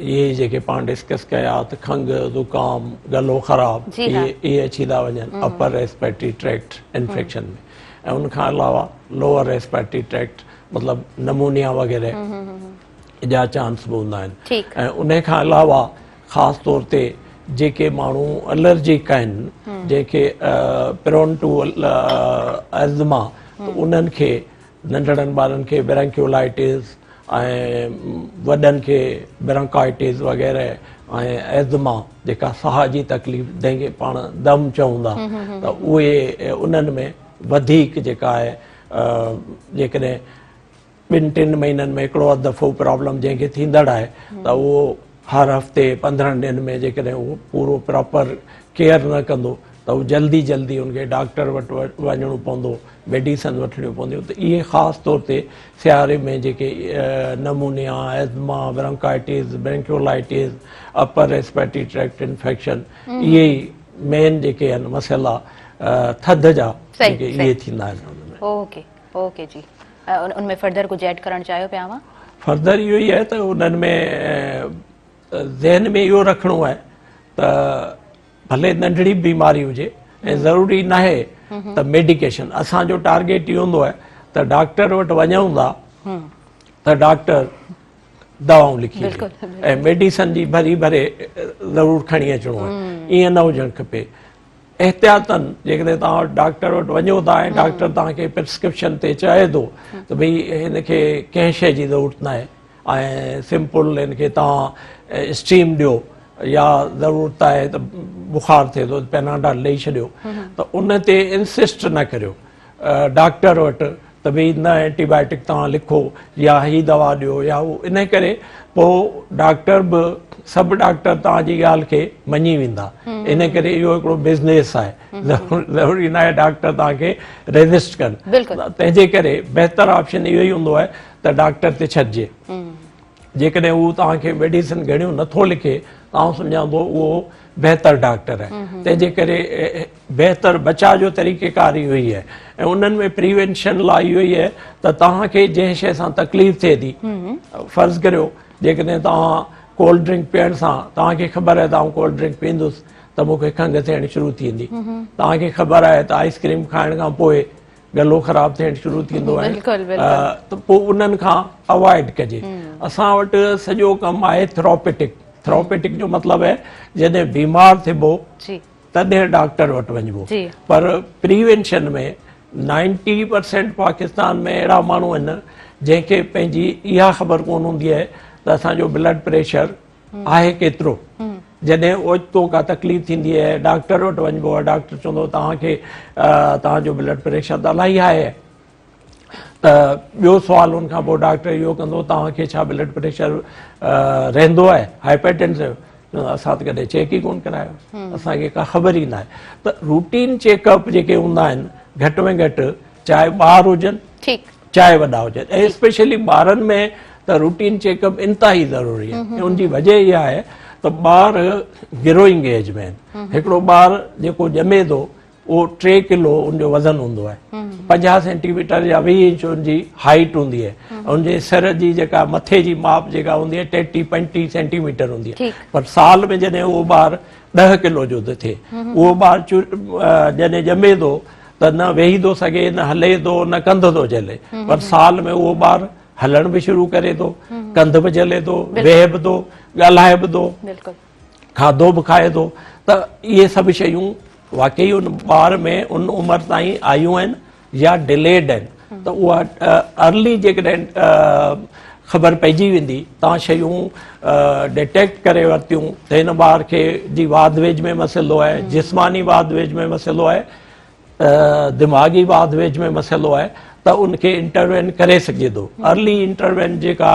اهي جيڪي پاڻ ڊسڪس ڪيا ته کنگهه زڪام گلو خراب اهي اچي ٿا وڃن اپر ريسپائرٽري ٽريڪٽ انفيڪشن ۾ ۽ ان کان علاوه لوئر ريسپائرٽري ٽريڪٽ مطلب نمونيا وغيره جا چانس به هوندا آهن ۽ ان کان علاوه خاص طور تي جيڪي ماڻهو الرجڪ آهن جنهن کي پرون ٽو ازما ته انهن کي ننڍڙن ٻارن کي برانڪيولائٽس ۽ وڏن کي برانڪائٽس وغيره ۽ ازما جيڪا ساهه جي تڪليف جنهن کي پاڻ دم چئون ٿا ته اهي انهن ۾ وڌيڪ جيڪا آهي جيڪڏهن ٻن ٽن مهينن ۾ هڪڙو اڌ دفعو پرابلم جنهن کي ٿيندڙ آهي ته اهو هر هفتي 15 ڏينهن ۾ جيڪڏهن اهو پورو پراپر ڪيئر نه ڪندو ته اهو جلدي جلدي ان کي ڊاڪٽر وٽ وڃڻو پوندو ميڊيسن وٺڻيون پونديون ته اهي خاص طور تي سياري ۾ جيڪي pneumonia asthma bronchitis bronchiolitis upper respiratory tract infection اهي ئي مين جيڪي آهن مسئلا ٿڌ جا جيڪي اهي ٿيندا آهن ان ۾. اوڪي اوڪي جي ان ۾ فردر ڪجهه ايڊ ڪرڻ چاهيو پيا اوهان؟ فردر اهو ئي آهي ته انهن ۾ ذهن ۾ اهو رکڻو آهي ته ڀلي ننڍڙي بيماري هجي ۽ ضروري ناهي ته ميڊيڪيشن اسان جو ٽارگيٽ اهو هوندو آهي ته ڊاڪٽر وٽ وڃون ٿا ته ڊاڪٽر دوائون لکي ڏي ۽ ميڊيسن جي ڀري ڀري ضرور کڻي اچڻو آهي ائين نه هجڻ کپي احتياطن جيڪڏهن توهان ڊاڪٽر وٽ وڃو ٿا ۽ ڊاڪٽر توهان کي پرسڪرپشن تي چئي ٿو ته ڀئي هن کي ڪنهن شيء جي ضرورت ناهي ۽ سمپل هن کي توهان اسٽيم ڏيو يا ضرورت آهي ته بخار ٿئي ٿو پيناڊول ڏئي ڇڏيو ته ان تي انسسٽ نه ڪريو ڊاڪٽر وٽ ته ڀئي نه اينٽي بائيوٽڪ توهان لکو يا هي دوا ڏيو يا هو ان ڪري پوء ڊاڪٽر به سڀ ڊاڪٽر توهان جي ڳالهه کي مڃي ويندا ان ڪري اهو هڪڙو بزنيس آهي ضروري نه آهي ڊاڪٽر توهان کي ريزسٽ ڪن تنهن جي ڪري بهتر آپشن اهو ئي هوندو آهي ته ڊاڪٽر تي ڇڏجي جيڪڏهن هو توهان کي ميڊيسن گهڻيون نٿو لکي ته آئون سمجهان ٿو اهو بهتر ڊاڪٽر آهي تنهن جي ڪري بهتر بچاء جو طريقه ڪار اهو ئي آهي ۽ انهن ۾ پريوينشن لاء اهو ئي آهي ته توهان کي جنهن شيء سان تڪليف ٿئي ٿي فرض ڪريو جيڪڏهن توهان ڪولڊ ڊرنڪ پيئڻ سان توهان کي خبر آهي ته آئون ڪولڊ ڊرنڪ پيئندس ته مون کي کنگهه ٿيڻ شروع ٿي ويندي توهان کي خبر آهي ته آئس ڪريم کائڻ کان پوء گلو خراب ٿيڻ شروع ٿيندو آهي ته پوء انهن کان اوائڊ ڪجي. اسان وٽ سڄو ڪم آهي ٿراپيٽڪ. ٿراپيٽڪ جو مطلب آهي جڏهن بيمار ٿبو تڏهن ڊاڪٽر وٽ وڃبو، پر پريوينشن ۾ 90% پاڪستان ۾ اهڙا ماڻهو آهن جنهن کي پنهنجي اها خبر ڪونه هوندي آهي ته اسان جو بلڊ پريشر آهي ڪيترو. جڏهن اوچتو ڪا تڪليف ٿيندي آهي ڊاڪٽر وٽ وڃبو آهي، ڊاڪٽر چوندو توهان کي توهان جو بلڊ پريشر ته الاهي آهي. ته ٻيو سوال ان کان پوء ڊاڪٽر اهو ڪندو توهان کي ڇا بلڊ پريشر رهندو آهي، هائپرٽينسو؟ اسان ته ڪڏهن چيڪ ئي ڪونه ڪرايو، اسان کي ڪا خبر ئي ناهي. ته روٽين چيڪ اپ جيڪي هوندا آهن گهٽ ۾ گهٽ چاهي ٻار هجن چاهي وڏا هجن، ۽ اسپيشلي ٻارن ۾ ته روٽين چيڪ اپ انتهائي ضروري آهي. ان جي وجه اها آهي ته ٻار گروئنگ ايج ۾ آهن. هڪڙو ٻار جيڪو ڄمي ٿو اهو 3 ڪلو ان جو وزن هوندو آهي، 50 سينٽي ميٽر يا 20 انچ ان جي هائيٽ هوندي آهي، ان جي سر جي جيڪا مٿي جي ماپ جيڪا هوندي آهي 33 35 سينٽي ميٽر هوندي آهي. پر سال ۾ جڏهن اهو ٻار 10 ڪلو جو ٿو ٿئي، اهو ٻار جڏهن ڄمي ٿو ته نه ويهي ٿو سگهي، نه هلي ٿو، نه ڪنڌ ٿو جهلي، پر سال ۾ اهو ٻار هلڻ به شروع ڪري ٿو، ڪنڌ به جهلي ٿو، ويهي به ٿو، ڳالهائي به ٿو، کاڌو به کائي ٿو. ته اهي سڀ شيون واقعي ان ٻار ۾ ان عمر تائين آيون آهن يا ڊليڊ آهن، ته اها ارلي جيڪڏهن خبر پئجي ويندي، توهان شيون ڊيٽيڪٽ ڪري ورتيون ته هن ٻار کي جي واڌ ويجهه ۾ مسئلو آهي، جسماني واڌ ويجهه ۾ مسئلو آهي، دماغي واڌ ويجهه ۾ مسئلو آهي، ته ان کي انٽروين ڪري سگهجي ٿو. ارلي انٽروين جيڪا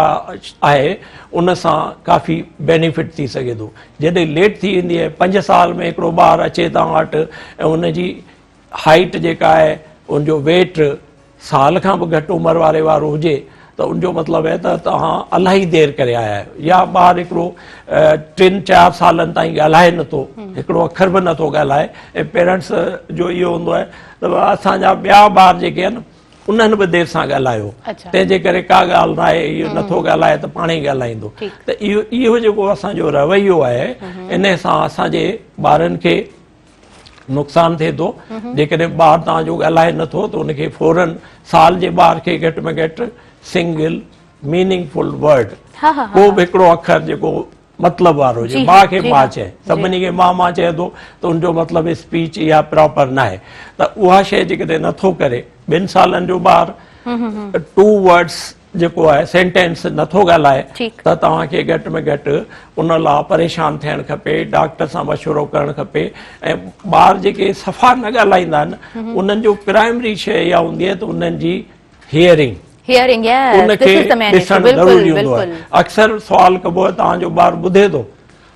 آهي ان سان ڪافي بينيفٽ ٿي سگهي ٿو. جڏهن ليٽ ٿي ويندي آهي، 5 سال ۾ هڪڙو ٻار اچي توهان وٽ ۽ ان جي هائيٽ جيڪا آهي ان جو ويٽ سال کان به گهٽ عمر واري وارو هجي ته ان جو مطلب آهي ته توهان الاهي دير ڪري آيا آهيو. يا ٻار هڪڙو 3-4 سالن تائين ڳالهائي نٿو، هڪڙو اکر به نٿو ڳالهائي، ۽ پيرنٽس جو اهو هوندو آهي ته اسان جا ٻيا ٻار جيڪي آهن انهن به دير سان ڳالهايو، تنهن جي ڪري ڪا ڳالهه نه آهي، اهو نٿو ڳالهائي ته پاڻ ئي ڳالهائيندو. ته اهو جيڪو اسان جو رويو آهي ان سان اسان جي ٻارن کي نقصان ٿئي ٿو. جيڪڏهن ٻار توهان جو ڳالهائي نٿو ته ان کي فورن سال جي ٻار کي گهٽ ۾ گهٽ سنگل ميننگ فل ورڊ، ڪو به هڪڙو اکر جيڪو مطلب وارو هجي، ماء کي ماء چئي، سڀني کي ماء ماء چئي ٿو ته ان جو مطلب اسپيچ اها پراپر ناهي، ته اها شيء جيڪڏهن نٿو ڪري، 2 سالن جو ٻار 2 ورڊس جيڪو آهي سينٽينس نٿو ڳالهائي ته توهان کي گهٽ ۾ گهٽ ان لاء پريشان ٿيڻ کپي، ڊاڪٽر سان مشورو ڪرڻ کپي. ۽ ٻار جيڪي صفا نه ڳالهائيندا آهن انهن جو پرائمري شيء اها هوندي آهي ته انهن جي هيئرنگ، ان کي ڏسڻ ضروري هوندو آهي. اڪثر سوال ڪبو آهي توهان جو ٻار ٻڌي ٿو؟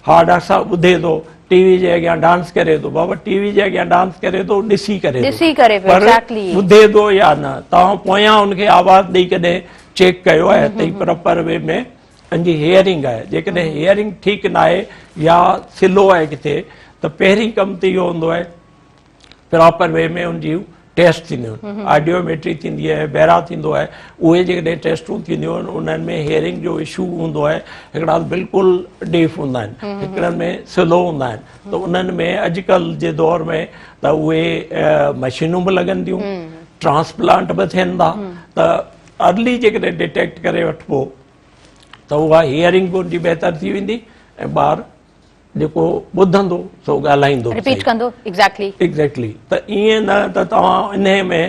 ها ڊاڪٽر صاحب ٻڌي ٿو، ٽي وي جي اڳيان ڊانس ڪري ٿو. بابا ٽي وي جي اڳيان ڊانس ڪري ٿو، ڏسي ڪري ٿو، پر ٻڌي ٿو يا نه؟ توهان پويان ان کي آواز ڏئي ڪڏهن چيڪ ڪيو آهي ته هي پراپر وي ۾ ان جي هيئرنگ آهي؟ جيڪڏهن هيئرنگ ٺيڪ ناهي يا سلو آهي ڪٿي ته پهرين ڪم ته اهو هوندو آهي پراپر وي ۾ ان جون ٽيسٽ ٿينديون آهن، آڊيوميٽري ٿيندي آهي، بيرا ٿيندو آهي، اهي جيڪڏهن ٽيسٽون ٿينديون آهن انهن ۾ هيئرنگ جو اشو هوندو آهي. هڪڙا بلڪل ڊيف هوندا آهن، هڪڙن ۾ سلو هوندا آهن، ته انهن ۾ اڄڪلهه جي دور ۾ ته اهي مشينون به لڳن ٿيون، ٽرانسپلانٽ به ٿين ٿا، ته ارلي جيڪڏهن ڊيٽيڪٽ ڪري وٺبو ته اها هيئرنگ به ان جي بهتر ٿي ويندي ۽ ٻار جيڪو ٻڌندو سو ڳالهائيندو به رپيٽ ڪندو. ايگزيڪٽلي ايگزيڪٽلي ته ائين نه ته توهان انهي ۾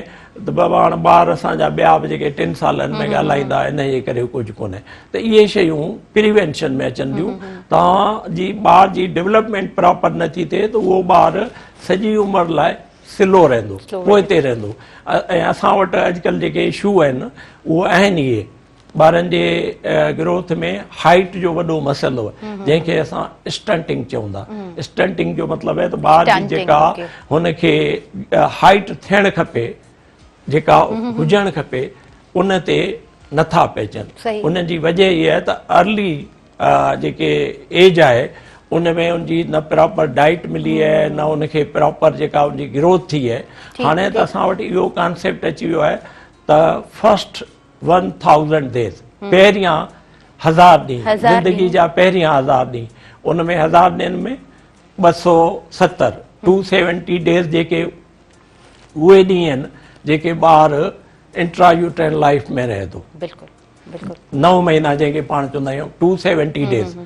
ته بابا هاڻ ٻار اسان جا ٻيا به جيڪي 3 سالن ۾ ڳالهائيندا انهي جي ڪري ڪجهه ڪونهي. ته اهي شيون پريوينشن ۾ اچن ٿيون. توهان جي ٻار جي ڊولپمينٽ پراپر نه ٿي ٿئي ته اهو ٻار سڄي عمر لاء سلو رهندو، پوئتي رهندو. ۽ اسان وٽ اڄڪلهه جيڪي اشو آهن اهو آهن اهي ٻارن جي گروٿ ۾ هائيٽ جو وڏو مسئلو آهي جنهن کي اسان اسٽنٽنگ چئون ٿا. اسٽنٽنگ جو مطلب آهي ته ٻار جي جيڪا هن کي هائيٽ ٿيڻ کپي، جيڪا هجڻ کپي، ان تي نٿا پهچن. ان جي وجه اها آهي ته ارلي جيڪي ايج آهي ان ۾ ان جي نه پراپر ڊائيٽ ملي آهي، نه ان کي پراپر جيڪا ان جي گروٿ ٿي آهي. هاڻي ته اسان وٽ اهو ڪانسيپٽ اچي ويو آهي ته فرسٽ 1000 ڊيز، پهريان 1000 ڏينهن، زندگي جا پهريان 1000 ڏينهن، ان ۾ 1000 ڏينهن ۾ 270، 270 ڊيز جيڪي اهي ڏينهن آهن، جيڪي ٻار انٽرا يوٽرين لائف ۾ رهي ٿو. بلڪل بلڪل. 9 مهينا جنهن کي پاڻ چوندا آهيون 270 ڊيز،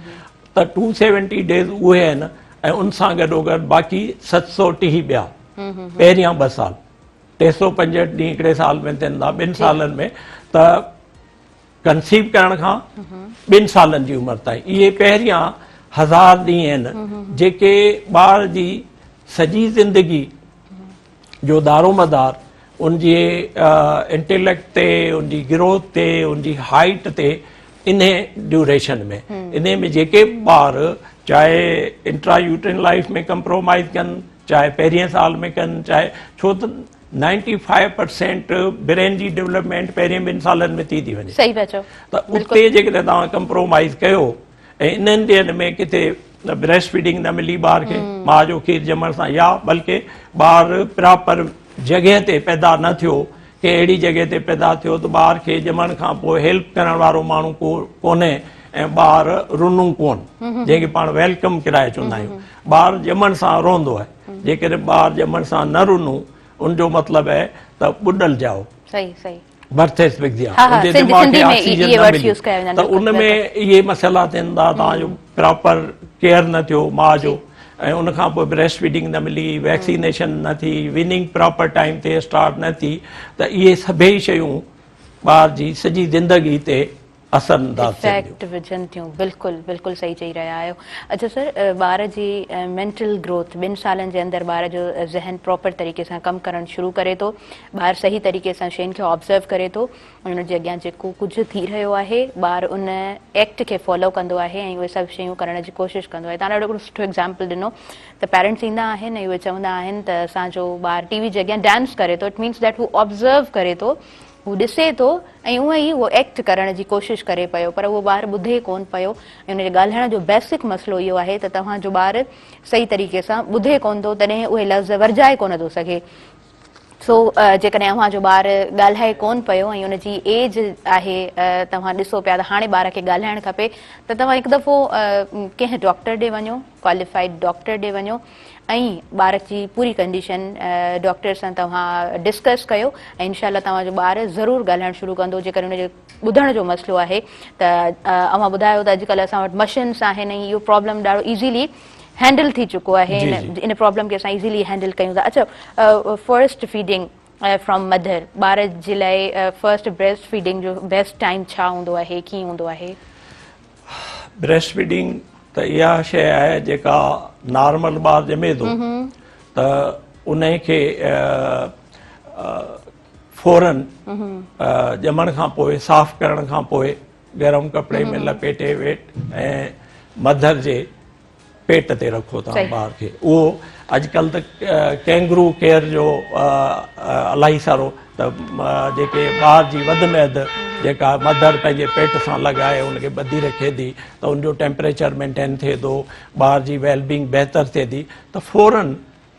ته 270 ڊيز اهي آهن ۽ ان سان گڏوگڏ باقي 730 ٻيا پهريان 2 سال، 365 ڏينهن هڪڙي سال ۾ ٿين ٿا، 2 سالن ۾ ته ڪنسيو ڪرڻ کان 2 سالن جي عمر تائين اهي پهريان 1000 ڏينهن آهن جيڪي ٻار جي سڄي زندگي جو دارومدار ان جي انٽيليڪٽ تي، ان جي گروٿ تي، ان جي هائيٽ تي انهي ڊيوريشن ۾ انهي ۾ جيڪي به ٻار چاهي انٽرا يوٽرين لائف ۾ ڪمپرومائز ڪن، چاهي پهرين سال ۾ ڪن، چاهي ڇو ته 95% برين جي ڊولپمينٽ پهرين 2 سالن ۾ ٿي ٿي وڃي. صحيح پيا چئو. ته اتي جيڪڏهن توهان ڪمپرومائز ڪيو ۽ انهن ڏينهن ۾ ڪٿي بريسٽ فيڊنگ نه ملي ٻار کي ماء جو کير ڄمڻ سان، يا بلڪه ٻار پراپر جڳهه تي پيدا نه ٿيو، ڪنهن اهڙي جڳهه تي پيدا ٿيو ته ٻار کي ڄمڻ کان پوء هيلپ ڪرڻ وارو ماڻهو ڪو ڪونهي ۽ ٻار رنو ڪون، جنهن کي پاڻ welcome ڪرائي چوندا آهيون، ٻار ڄمڻ سان روئندو آهي، جيڪڏهن ٻار ڄمڻ سان نه رنو ان جو مطلب آهي ته ٻڏل ڄائو. صحيح صحيح. برٿ ايسفڪسيا، ان جي دماغ کي آڪسيجن نه ملي ته ان ۾ اهي مسئلا ٿين ٿا. توهان جو پراپر ڪيئر نه ٿيو ماء جو ۽ ان کان پوء بريسٽ فيڊنگ نه ملي، ويڪسينيشن نه ٿي، ويننگ پراپر ٽائيم تي اسٽارٽ نه ٿي، ته اهي سڀئي شيون ٻار جي سڄي زندگي تي اثر انداز ٿين ٿيون. افيڪٽ وجهن ٿيون. بلڪل بلڪل صحيح چئي رهيا آهيو. اڇا سر، ٻار جي مينٽل گروٿ 2 سالن جي اندر ٻار جو ذهن پراپر طريقي سان ڪم ڪرڻ شروع ڪري ٿو، ٻار صحيح طريقي سان شين کي آبزرو ڪري ٿو، ان جي اڳيان جيڪو ڪجهه ٿي رهيو آهي ٻار ان ايڪٽ کي فالو ڪندو آهي ۽ اهي سڀ شيون ڪرڻ جي ڪوشش ڪندو آهي. توهان ڏاڍو هڪڙو سٺو ايگزامپل ڏنو ته پيرنٽس ايندا آهن ۽ اهي چوندا آهن ته اسان جو ٻار ٽي وي جي اڳيان ڊانس ڪري ٿو، it means that هو آبزرو ڪري ٿو، هو ڏسي ٿو ۽ اونئن ئي اهو ايڪٽ ڪرڻ جي ڪوشش ڪري پيو، پر اهو ٻار ٻڌي ڪونه پيو ۽ ان جي ڳالهائڻ جو بيسڪ مسئلو اهو آهي ته توهان جو ٻار صحيح طريقي سان ٻڌي ڪونه ٿو، تڏهن اهي لفظ ورجائي ڪونه ٿو سگهي. سو جيڪڏهن اوهان جو ٻار ڳالهائي ڪونه پيو ۽ ان جي ايج آهي، توهان ڏسو پيا ته هاڻي ٻار کي ڳالهائڻ کپي، ته توهان هڪ دفعو ڪنهن ڊاڪٽر ڏي وڃو، ڪواليفائيڊ ڊاڪٽر ڏي وڃو ۽ ٻار جي پوري ڪنڊيشن ڊاڪٽر سان توهان ڊسڪس ڪيو ۽ انشاء الله توهان جو ٻار ضرور ڳالهائڻ شروع ڪندو. جيڪڏهن ان جو ٻڌڻ جو مسئلو آهي ته اوهان ٻڌايو ته اڄڪلهه اسان وٽ مشينس آهن ۽ اهو پرابلم ڏاڍو ايزيلي هينڊل ٿي چڪو آهي، ان پرابلم کي اسان ايزيلي هينڊل ڪيون ٿا. اڇا، فرسٽ فيڊنگ فرام مدر، ٻار جي لاء فرسٽ بريسٽ فيڊنگ جو بيسٽ ٽائيم ڇا هوندو آهي، ڪيئن هوندو آهي؟ بريسٽ فيڊنگ ته اها شيء آهي جيڪا نارمل ٻار ڄمي ٿو ته ان کي فورن ڄمڻ کان پوء صاف ڪرڻ کان پوء گرم ڪپڙي ۾ لپيٽي ويٽ ۽ مڌر جي پيٽ تي رکو ٿا ٻار کي. اهو اڄڪلهه ته ڪينگرو ڪيئر جو الاهي سارو ته جيڪي ٻار جي وڌ ۾ وڌ جيڪا مڌر پنهنجي پيٽ سان لڳائي ان کي ٻڌي رکي ٿي ته ان جو ٽيمپريچر مينٽين ٿئي ٿو، ٻار جي ويل بينگ بهتر ٿئي ٿي، ته فورن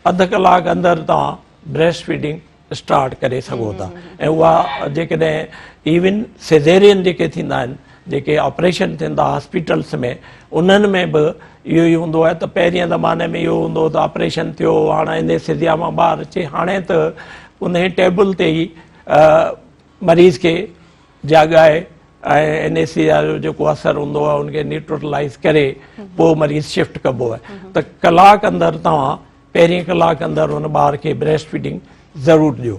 اڌ ڪلاڪ اندر توهان بريسٽ فيڊنگ اسٽارٽ ڪري سگهو ٿا. ۽ اها جيڪڏهن ايون سيزيرين جيڪي ٿيندا آهن، جيڪي آپريشن ٿين ٿا هاسپيٽلس ۾ انهن ۾ به اهو ئي هوندو آهي ته پهرين زماني ۾ اهو هوندو هو ته آپريشن ٿيو هاڻ انيسٿيزيا مان ٻار اچي، هاڻي ته انهي ٽيبل تي ئي مريض کي جاڳائي ۽ انيسٿيزيا جو جيڪو اثر هوندو آهي ان کي نيوٽرلائز ڪري پوء مريض شفٽ ڪبو آهي. ته ڪلاڪ اندر توهان پهرين ڪلاڪ اندر ان ٻار کي بريسٽ فيڊنگ ضرور ڏيو.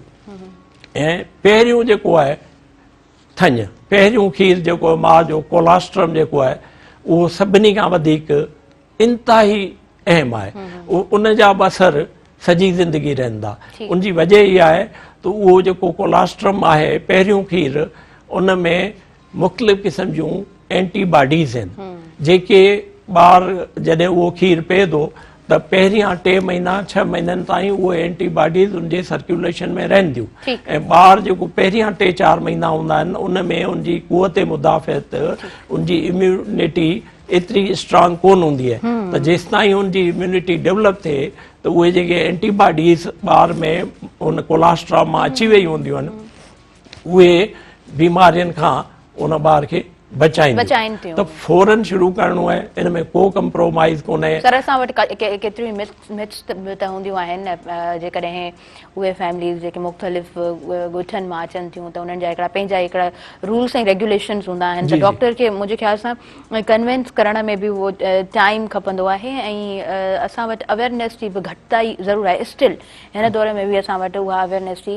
۽ پهريون جيڪو آهي ٿڃ، پهريون کير جيڪو ماء جو ڪولاسٽرم جيڪو آهي اهو سڀني کان وڌيڪ انتهائي اهم آهي. ان جا به اثر سڄي زندگي رهن ٿا. ان جي وجه اها آهي ته اهو جيڪو ڪولاسٽرم آهي پهريون کير، ان ۾ مختلف قسم جون اينٽي باڊيز آهن جيڪي ٻار جڏهن اهو کير پئي ٿو ته پهريان 3 مهينا 6 مهينن تائين اهي اينٽي باڊيز ان جي سرڪيوليشن ۾ رهن ٿيون ۽ ٻار جيڪو پهريان 3-4 مهينا هوندا آهن ان ۾ ان جي قوت مدافعت، ان جي اميونٽي ايتري اسٽرانگ ڪون هوندي آهي، ته جيستائين ان جي اميونٽي ڊيولپ ٿئي ته اهي جيڪي اينٽي باڊيز ٻار ۾ ان ڪولاسٽرام مان اچي وئي هونديون آهن اهي بيمارين کان ان ٻار کي بچائين ٿيون ته فورن شروع ڪرڻو آهي ان ۾ ڪو ڪمپرومائز ڪونهي. سر اسان وٽ ڪيتريون مٿس به ته هونديون آهن جيڪڏهن اهي فيمليز جيڪي مختلف ڳوٺن مان اچن ٿيون ته انهن جا هڪڙا پنهنجا هڪڙا رولس ۽ ريگيوليشنز هوندا آهن ته ڊاڪٽر کي منهنجي خيال سان ڪنوينس ڪرڻ ۾ به اهو ٽائيم کپندو آهي ۽ اسان وٽ اويئرنيس جي به گهٽتائي ضرور آهي اسٽل هن دور ۾ به اسان وٽ اها اويئرنيس جي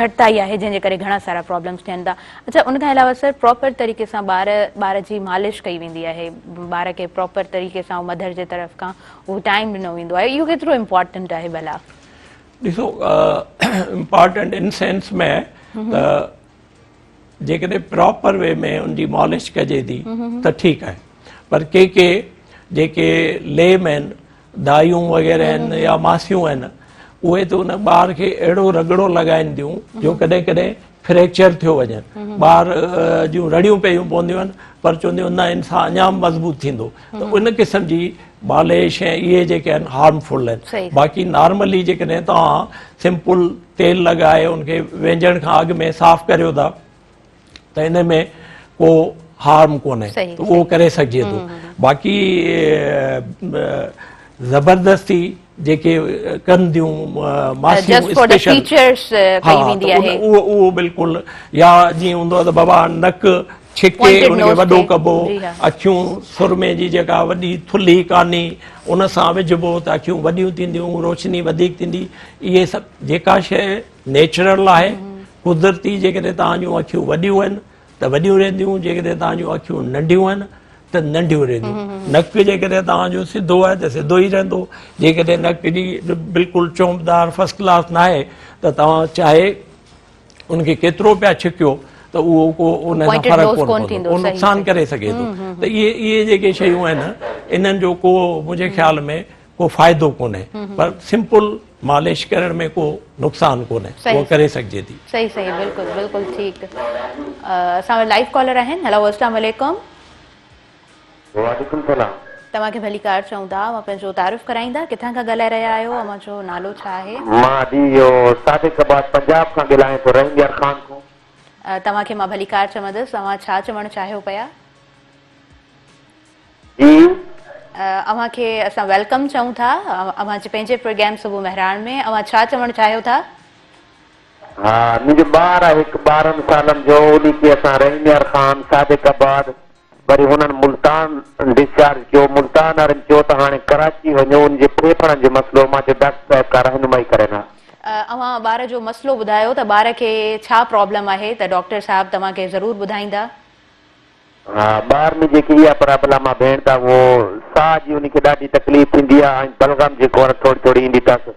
گهٽتائي آهي جنهن جي ڪري گهڻا سارا پرابلمس ٿين ٿا اڇا ان کان علاوه سر پراپر طريقي سان ٻار ٻار جي مالش ڪئي ويندي آهي ٻار کي پراپر طريقي سان مڌر جي طرف کان اهو ٽائيم ڏنو ويندو آهي اهو ڪيترو امپارٽنٽ آهي ڀلا؟ ڏسو امپارٽنٽ ان سينس ۾ ته جيڪڏهن پراپر وي ۾ ان جي مالش ڪجي ٿي ته ٺيڪ آهي پر ڪي ڪي جيڪي ليم آهن دايون وغيره آهن يا ماسيون آهن اهي ته ان ٻار کي اهڙو رڳڙو لڳائين ٿيون جو ڪڏهن ڪڏهن فريڪچر ٿيو وڃن ٻار جون رڙيون پيون پونديون آهن پر چونديون نه ان سان اڃا مضبوط ٿيندو ته ان قسم جي مالش ۽ اهي جيڪي آهن هارمفل آهن باقي نارملي جيڪڏهن توهان سمپل تيل لڳائي ان کي وينجڻ کان اڳ ۾ صاف ڪريو ٿا ته ان ۾ ڪو هارم ڪونهي ته اهو ڪري سگهجي ٿو باقي زبردستي جيڪي ڪن ٿيون ماسيون اسپيشل اهو اهو بلڪل يا جيئن هوندو آهي ته بابا نڪ ڇڪي ان کي وڏو ڪبو اکيون سرمي جي جيڪا وڏي ٿلهي ڪاني ان سان وجهبو ته اکيون وڏيون ٿينديون روشني وڌيڪ ٿيندي اهي سڀ جيڪا شيء نيچرل آهي قدرتي جيڪڏهن توهان جون اکيون وڏيون آهن ته وڏيون رهنديون جيڪڏهن توهان جون اکيون ننڍيون آهن ته ننڍيون رهنديون نڪ جيڪڏهن توهان جو سڌو آهي ته سڌو ئي رهندو جيڪڏهن نڪ جي بلڪل چونبدار فرسٽ ڪلاس ناهي ته توهان چاهي ان کي ڪيترو پيا ڇڪيو ته اهو ڪو ان سان فرق ڪونه پوندو ڪو نقصان ڪري سگهي ٿو ته اهي اهي جيڪي شيون آهن انهن جو ڪو منهنجي خيال ۾ ڪو فائدو ڪونهي پر سمپل مالش ڪرڻ ۾ ڪو نقصان ڪونهي اهو ڪري سگهجي ٿي. صحيح صحيح بلڪل بلڪل ٺيڪ اسان وٽ لائيو ڪالر آهن هلو اسلام عليڪم. وعليڪم سلام. توهان کي ڀليڪار چئون ٿا اوهان پنهنجو تعارف ڪرائيندا ڪٿان کان ڳالهائي رهيا آهيو اوهان جو نالو ڇا آهي. مان جي اهو صادق آباد پنجاب کان ڳالهايان ٿو رحيم يار خان کان. توهان کي مان ڀليڪار چوندس اوهان ڇا چوڻ چاهيو پيا. جي. اوهان کي اسان welcome چئون ٿا اوهان جي پنهنجي پروگرام صبح مهراڻ ۾ اوهان ڇا چوڻ چاهيو ٿا؟ ها منهنجو ٻار آهي هڪ 12 سالن جو انهي کي اسان رحيم يار خان صادق آباد وري هنن ملتان ڊسچارج ڪيو ملتان وارن چيو ته هاڻي ڪراچي وڃو ان جي ڦيڦڙن جو مسئلو مان چيو ڊاڪٽر صاحب ڪا رهنمائي ڪرين ها. اوهان ٻار جو مسئلو ٻڌايو ته ٻار کي ڇا پرابلم آهي ته ڊاڪٽر صاحب توهان کي ضرور ٻڌائيندا. ها ٻار ۾ جيڪي اها پرابلم آ ڀيڻ ته اهو ساهه جي ان کي ڏاڍي تڪليف ٿيندي آ ۽ بلغم جيڪو آ نه ٿوري ٿوري ايندي اٿس.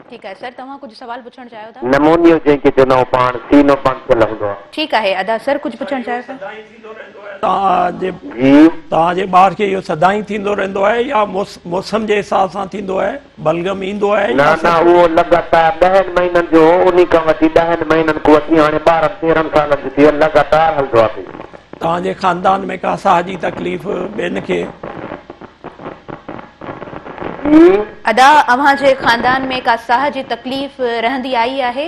ٺيڪ آهي سر توهان ڪجهه سوال پڇڻ چاهيو ٿا. نمونيو جنهن کي چوندا آهيون پاڻ سينو بند ٿيل هوندو آ. ٺيڪ آهي ادا سر ڪجهه پڇڻ چاهيو ٿا. توهان جي جي. توهان جي ٻار کي اهو سدائين ٿيندو رهندو آهي يا موسم جي حساب سان ٿيندو آهي بلغم ايندو آهي نه يا نه اهو لڳاتار ڏهن مهينن جو هو انهي کان وٺي ڏهن مهينن کان وٺي هاڻي 12 13 سالن جو ٿي ويو لڳاتار هلندو آ پئي. توهان جي خاندان ۾ ڪا ساهه جي تڪليف ٻين کي؟ جي. ادا اوهان جي خاندان ۾ ڪا ساهه جي تڪليف رهندي آئي آهي؟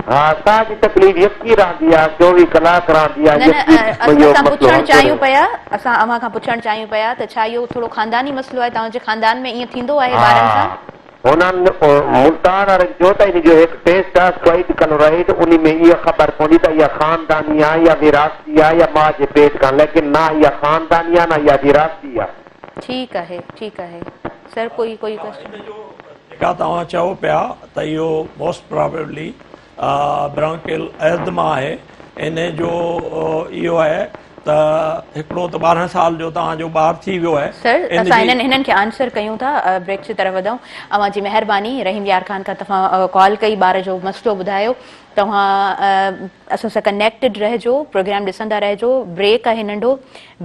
ها ساهه جي تڪليف يڪي رهندي آ 24 ڪلاڪ رهندي آ نه نه يڪي اهو اسان مسئلو پڇڻ هلندو چاهيون رهيو. پيا اسان اوهان کان پڇڻ چاهيون پيا ته ڇا اهو ٿورو خانداني مسئلو آهي توهان جي خاندان ۾ ائين ٿيندو آهي ٻارن ها سان؟ هنن ملتان وارن چيو ته ان جو هڪ ٽيسٽ آ سوئيٽ ڪلورائيڊ انهي ۾ اها خبر پوندي ته اها خانداني آ يا وراثتي آ يا ماء جي پيٽ کان ليڪن نه اها خانداني آ نه اها وراثتي آ. ٺيڪ آهي ٺيڪ آهي سر ڪوئي ڪوئي ڪوئسچن. جيڪا توهان چئو پيا ته اهو موسٽ پرابيبلي برانڪيل ازدما آهي ان جو اهو آهي ته هڪڙو ته 12 سال جو توهان جو ٻار ٿي ويو آهي سر اسان هنن هنن کي آنسر ڪيون ٿا بريڪ جي طرف وڌون اوهان جي مهرباني رحيم يار خان کان توهان ڪال ڪئي ٻار جو مسئلو ٻڌايو توهان اسان سان ڪنيڪٽيڊ رهجو پروگرام ڏسندا رهجو بريڪ آهي ننڍو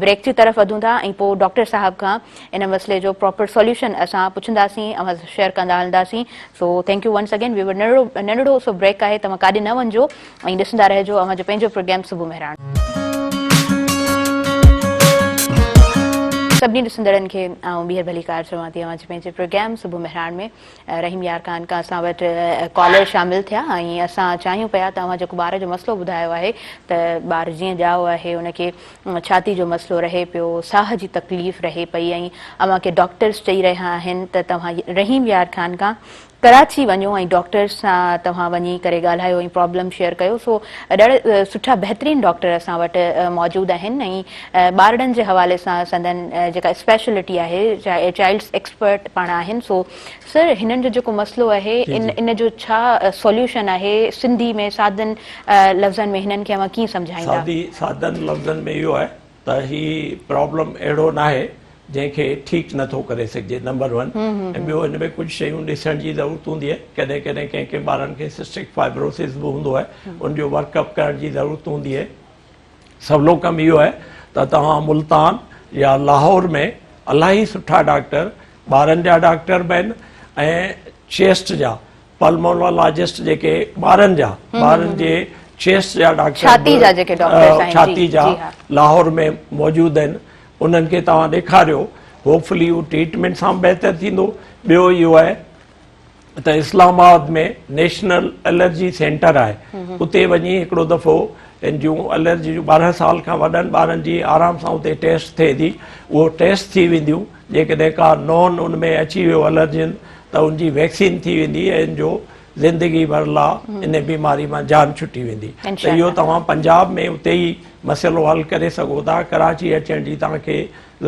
بريڪ جي طرف وڌون ٿا ۽ پوء ڊاڪٽر صاحب کان ان مسئلي جو پراپر سوليوشن اسان پڇنداسين اوهان سان شيئر ڪندا هلنداسين so thank you once again viewer ننڍڙو ننڍڙو سو بريڪ آهي توهان ڪاڏي نه وڃجو ۽ ڏسندا رهجو اوهان جو پنهنجو پروگرام صبح مهراڻ. سڀني ڏسندڙن کي آئون ٻيهر ڀليڪار چوان ٿي اوهان جي پنهنجي پروگرام صبح مهراڻ ۾. رحيم يار خان کان اسان وٽ ڪالر شامل ٿيا ۽ اسان چاهيون پيا ته اوهان جيڪو ٻار جو مسئلو ٻڌايو آهي ته ٻار جيئن ڄائو آهي ان کي ڇاتي جو مسئلو رهي پيو ساهه جي تڪليف رهي پئي ۽ اوهان کي ڊاڪٽرس چئي رهيا آهن ته توهان رحيم يار خان کان ڪراچي وڃو ۽ ڊاڪٽرس سان توهان وڃي ڪري ڳالهايو ۽ پرابلم شيئر ڪيو سو ڏاڍا سٺا بهترين ڊاڪٽر اسان وٽ موجود آهن ۽ ٻارڙن جي حوالي سان سندن جيڪا اسپيشلٽي آهي چائلڊس ايڪسپرٽ پاڻ آهن سو سر هنن جو جيڪو مسئلو آهي ان ان جو ڇا سوليوشن آهي سنڌي ۾ سادن لفظن ۾ هنن کي اوهان ڪيئن سمجهائيندا؟ سادي سادن لفظن ۾ اهو آهي ته هي پرابلم اهڙو ناهي جنهن کي ٺيڪ نه ٿو ڪري سگهجي نمبر ون ۽ ٻيو هن ۾ ڪجهه شيون ڏسڻ جي ضرورت هوندي آهي ڪڏهن ڪڏهن ڪنهن ڪنهن ٻارن کي سسٽڪ فائبروسز به هوندو آهي ان جو ورڪ اپ ڪرڻ جي ضرورت هوندي آهي سولو ڪم اهو آهي ته توهان ملتان يا لاهور ۾ الاهي سٺا ڊاڪٽر ٻارن جا ڊاڪٽر به آهن ۽ چيسٽ جا پلمونولاجسٽ جيڪي ٻارن جا ٻارن جي چيسٽ جا ڊاڪٽر ڇاتي جا جيڪي ڊاڪٽرس آهن ڇاتي جا لاهور ۾ موجود آهن انهن کي توهان ڏيکاريو هوپفلي هو ٽريٽمينٽ سان بهتر ٿيندو ٻيو اهو آهي ته اسلام آباد ۾ نيشنل الرجي سينٽر آهي اتي وڃي هڪڙو دفعو ان جون الرجي جون 12 سال کان وڏن ٻارن جي آرام سان اتي ٽيسٽ ٿئي ٿي اهو ٽيسٽ ٿي وينديون جيڪڏهن ڪا نون ان ۾ اچي ويو الرجين ته ان جي ويڪسين ٿي ويندي ۽ ان جو زندگي ڀر لا ان بيماري مان جان ڇٽي ويندي ته اهو توهان پنجاب ۾ اتي ئي مسئلو حل ڪري سگهو ٿا ڪراچي اچڻ جي توهان کي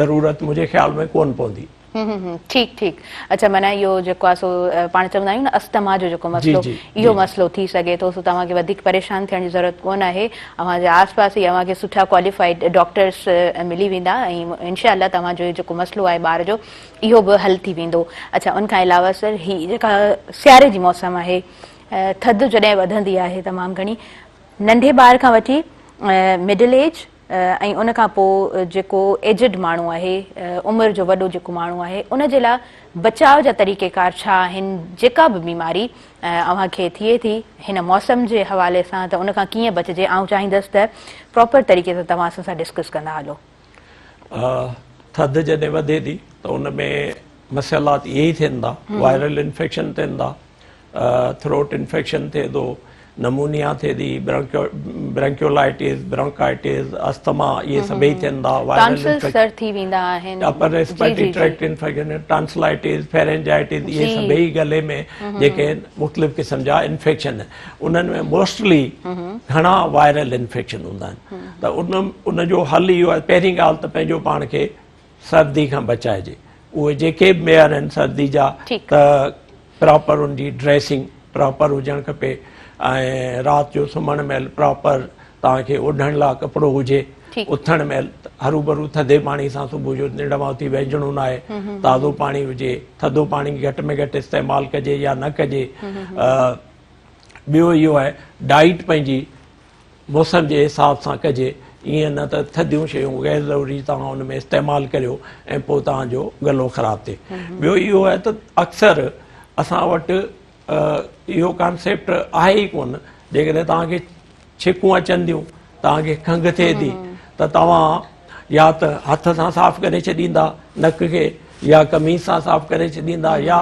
ضرورت منهنجي خيال ۾ ڪون پوندي. ٺيڪ ٺيڪ اڇا معنيٰ اهو جيڪو آهي سو پاڻ چوندا آهيون نه استما جو جيڪو مسئلو اهو مسئلو ٿي سگهي ٿو سو توهان کي وڌيڪ پريشان ٿيڻ جي ضرورت ڪونه آهي اوهان جي آس پاس ئي اوهان کي سٺا ڪواليفائيڊ ڊاڪٽرس ملي ويندا ۽ انشاء الله توهان جو جيڪو مسئلو آهي ٻار جو اهو به حل ٿي ويندو. اڇا ان کان علاوه سر هي جيڪا سياري جي موسم آهي ٿڌ جڏهن وڌندي آهي تمام گهڻي ننڍي ٻار کان وٺي مڊل ايج ۽ ان کان پوء جيڪو ايجڊ ماڻهو آهي عمر جو وڏو جيڪو ماڻهو آهي ان جي لاء بچاء جا طريقه ڪار ڇا آهن جيڪا به بيماري اوهان کي ٿئي ٿي هن موسم جي حوالي سان ته ان کان ڪيئن بچجي آئون چاهيندس ته پراپر طريقي سان توهان اسان سان ڊسڪس ڪندا هلو. ٿڌ جڏهن وڌي ٿي ته ان ۾ مسئلات اهي ئي ٿين ٿا وائرل انفيڪشن ٿين ٿا ٿروٽ انفيڪشن ٿئي ٿو نمونيا ٿئي ٿي برانڪيولائٽس برانڪائٽس استما اهي سڀئي ٿين ٿا وائرل سر ٿي ويندا آهن upper respiratory tract infection tonsillitis pharyngitis اهي سڀئي گلي ۾ جيڪي مختلف قسم جا انفيڪشن انهن ۾ موسٽلي گهڻا وائرل انفيڪشن هوندا آهن ته ان ان جو حل اهو آهي پهرين ڳالهه ته پنهنجو پاڻ کي سردي کان بچائجي اهي جيڪي به معيار آهن سردي جا ته پراپر ان جي ڊريسنگ پراپر هجڻ کپي ۽ رات جو سمهڻ مهل پراپر توهان کي اوڍڻ لاء ڪپڙو هجي اٿڻ مهل هروڀرو ٿڌي پاڻي سان صبح جو ننڊ مان اٿي وهنجڻو نه آهي تازو پاڻي هجي ٿڌو پاڻي گهٽ ۾ گهٽ استعمال ڪجي يا نه ڪجي ٻيو اهو آهي ڊائيٽ پنهنجي موسم جي حساب سان ڪجي ائين نه ته ٿڌيون شيون غير ضروري توهان ان ۾ استعمال ڪريو ۽ پوء توهان جو گلو خراب ٿئي ٻيو اهو آهي ته اڪثر اسان وٽ اهو ڪانسيپٽ آهي ئي ڪونه جيڪڏهن توهان کي ڇڪون اچن ٿيون توهان کي کنگهه ٿئي ٿي ته توهان يا ته هٿ سان صاف ڪري ڇڏيندا نڪ کي يا قميص سان صاف ڪري ڇڏيندا يا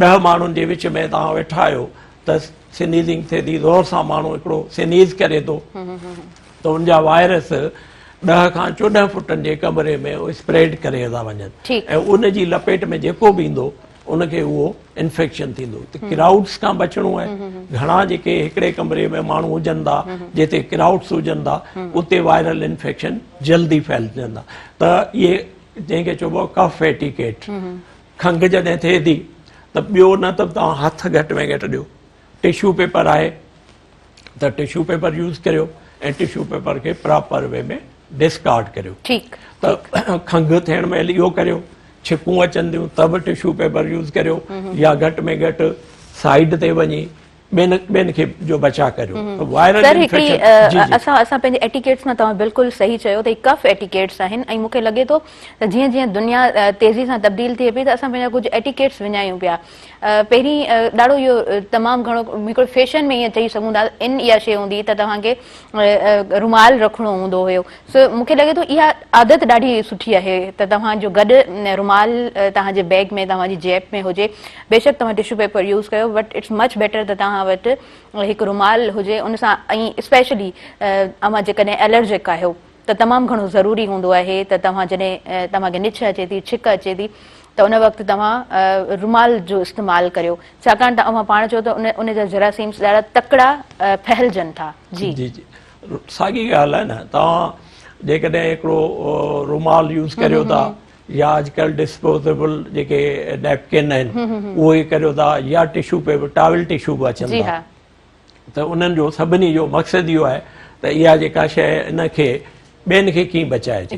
10 ماڻهن جي وچ ۾ توهان ويٺا آهيو ته سنيزنگ ٿئي ٿي زور سان ماڻهو هڪڙو سنيز ڪري ٿو ته ان جا وائرس 10 کان 14 فٽن جي ڪمري ۾ اسپريڊ ڪري ٿا وڃن ۽ ان جي لپيٽ ۾ جيڪو به ايندو ان کي اهو انفيڪشن ٿيندو ته ڪرائوڊس کان بچڻو آهي گهڻا جيڪي هڪڙي ڪمري ۾ ماڻهو هجن ٿا جتي ڪرائوڊس هجن ٿا اتي وائرل انفيڪشن جلدي ڦهلجندا ته اهي جنهن کي چئبو آهي ڪف ايٽيڪيٽ کنگهه جڏهن ٿئي ٿي ته ٻيو نه ته توهان هٿ گهٽ ۾ گهٽ ڏيو ٽشو پيپر آهي ته ٽشو پيپر يوز ڪريو ۽ ٽشو پيپر کي پراپر وي ۾ ڊسڪارڊ ڪريو ٺيڪ ته کنگهه ٿيڻ مهل اهو ڪريو ڇڪون اچن ٿيون ته به ٽشو پيپر يوز ڪريو يا گهٽ ۾ گهٽ سائيڊ تي وڃي ٻين ٻين کي جو بچاء ڪريو ته وائرل سر هڪڙي انفيڪشن جي جي اسان اسان پنهنجي ايٽيڪيٽس مان توهان بلڪل صحيح چيو ته هي ڪف ايٽيڪيٽس آهن ۽ مون کي لڳي ٿو ته جيئن جيئن دنيا تيزي سان تبديل ٿئي پئي ته اسان پنهنجا ڪجهه ايٽيڪيٽس وڃايون پيا پهرين ڏاڍو اهو تمام گهڻو هڪڙو فيشن ۾ ائين چئي سگهون ٿا ان اها شيء هوندي ته توهان کي رومال رکڻو هوندو هيو سو مون کي لڳي ٿو اها عادت ڏاڍي سٺي آهي ته توهان جو گڏ رومال توهان جي بيگ ۾ توهان جي جيب ۾ هجي بيشڪ توهان ٽشو پيپر يوز ڪيو بٽ it's much better ته توهان وٽ هڪ رومال هجي ان سان ۽ اسپيشلي اوهان جيڪڏهن الرجڪ آهيو ته تمام گهڻو ضروري هوندو آهي ته توهان جڏهن توهان کي نڇ اچي ٿي ڇڪ اچي ٿي ته ان وقت توهان رومال جو استعمال ڪريو ڇاڪاڻ ته اوهان پاڻ چئو ته ان ان جا جراثيمس ڏاڍا تڪڙا ڦهلجن ٿا. جي. جي جي ساڳي ڳالهه آهي نه توهان جيڪڏهن هڪڙو رومال يوز ڪريو ٿا يا اڄڪلهه ڊسپوزيبل جيڪي نيپڪن آهن اهي ڪريو ٿا يا ٽشو پيپر ٽاول ٽشو به اچن ٿا ته انهن جو سڀني جو مقصد اهو آهي ته اها جيڪا شيء ان کي ٻين کي ڪيئن بچائجي.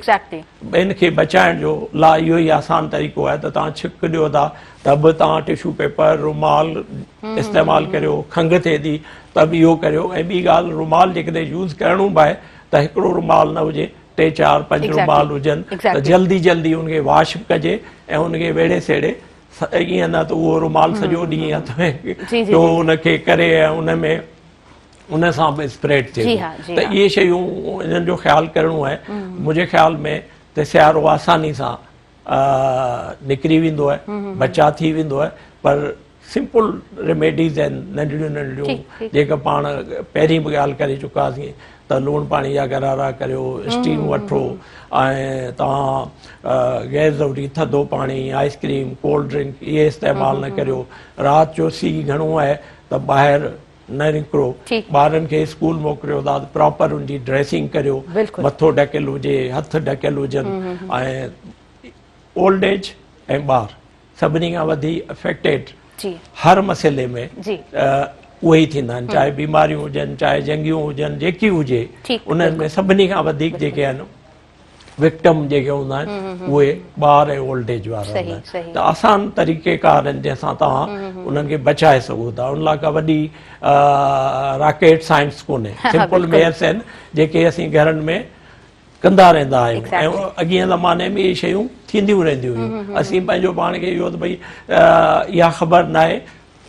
ٻين کي بچائڻ جو لا اهو ئي آسان طريقو آهي ته توهان ڇڪ ڏيو ٿا ته به توهان ٽشو پيپر رومال استعمال ڪريو، کنگهه ٿئي ٿي ته به اهو ڪريو ۽ ٻي ڳالهه رومال جيڪڏهن يوز ڪرڻو به آهي ته هڪڙو رومال نه هجي ٽي چار پنج رومال هجن ته جلدي جلدي ان کي واش به ڪجي ۽ ان کي ويڙهي سيڙهي ائين نه ته اهو رومال سڄو ڏينهن هٿ ۾ پيو ان کي ڪري ۽ ان ۾ ان سان به اسپريڊ ٿئي ٿو ته اهي شيون انهن جو خيال ڪرڻو آهي منهنجي خيال ۾ ته سيارو آساني سان نڪري ويندو آهي بچاء ٿي ويندو آهي پر سمپل ريميڊيز آهن ننڍڙيون ننڍڙيون جيڪا پاڻ پهرين به ڳالهه ڪري چڪاسين ته لوڻ پاڻي جا غرارا ڪريو اسٽيم وٺو ۽ توهان غير ضروري ٿڌو پاڻي آئس ڪريم ڪولڊ ڊرنڪ اهي استعمال نه ڪريو رات جو سيء گهڻو آهي ته ٻاهر نه نڪرو ٻارن کي اسڪول موڪليو ٿا ته پراپر ان جي ڊريسنگ ڪريو مٿو ڍڪيل هجي هٿ ڍڪيل هجن ۽ اولڊ ايج ۽ ٻار سڀني کان وڌي افيڪٽيڊ هر مسئلي ۾ اهي ئي ٿيندا آهن چاهي بيماريون هجن چاهي جنگيون هجن جيڪي هجي انهن ۾ سڀني کان وڌيڪ جيڪي آهن وڪٽم جيڪي هوندا آهن اهي ٻار ۽ اولڊ ايج وارا هوندا آهن ته آسان طريقي ڪار آهن جنهن سان توهان انهن کي بچائي سگهو ٿا ان لاء ڪا وڏي راڪيٽ سائنس ڪونهي سمپل ميئرس آهن جيڪي اسين گهرن ۾ ڪندا رهندا آهيون ۽ اڳئين زماني ۾ اهي شيون ٿينديون رهنديون هيون اسين پنهنجو پاڻ کي اهو ته ڀئي اها خبر ناهي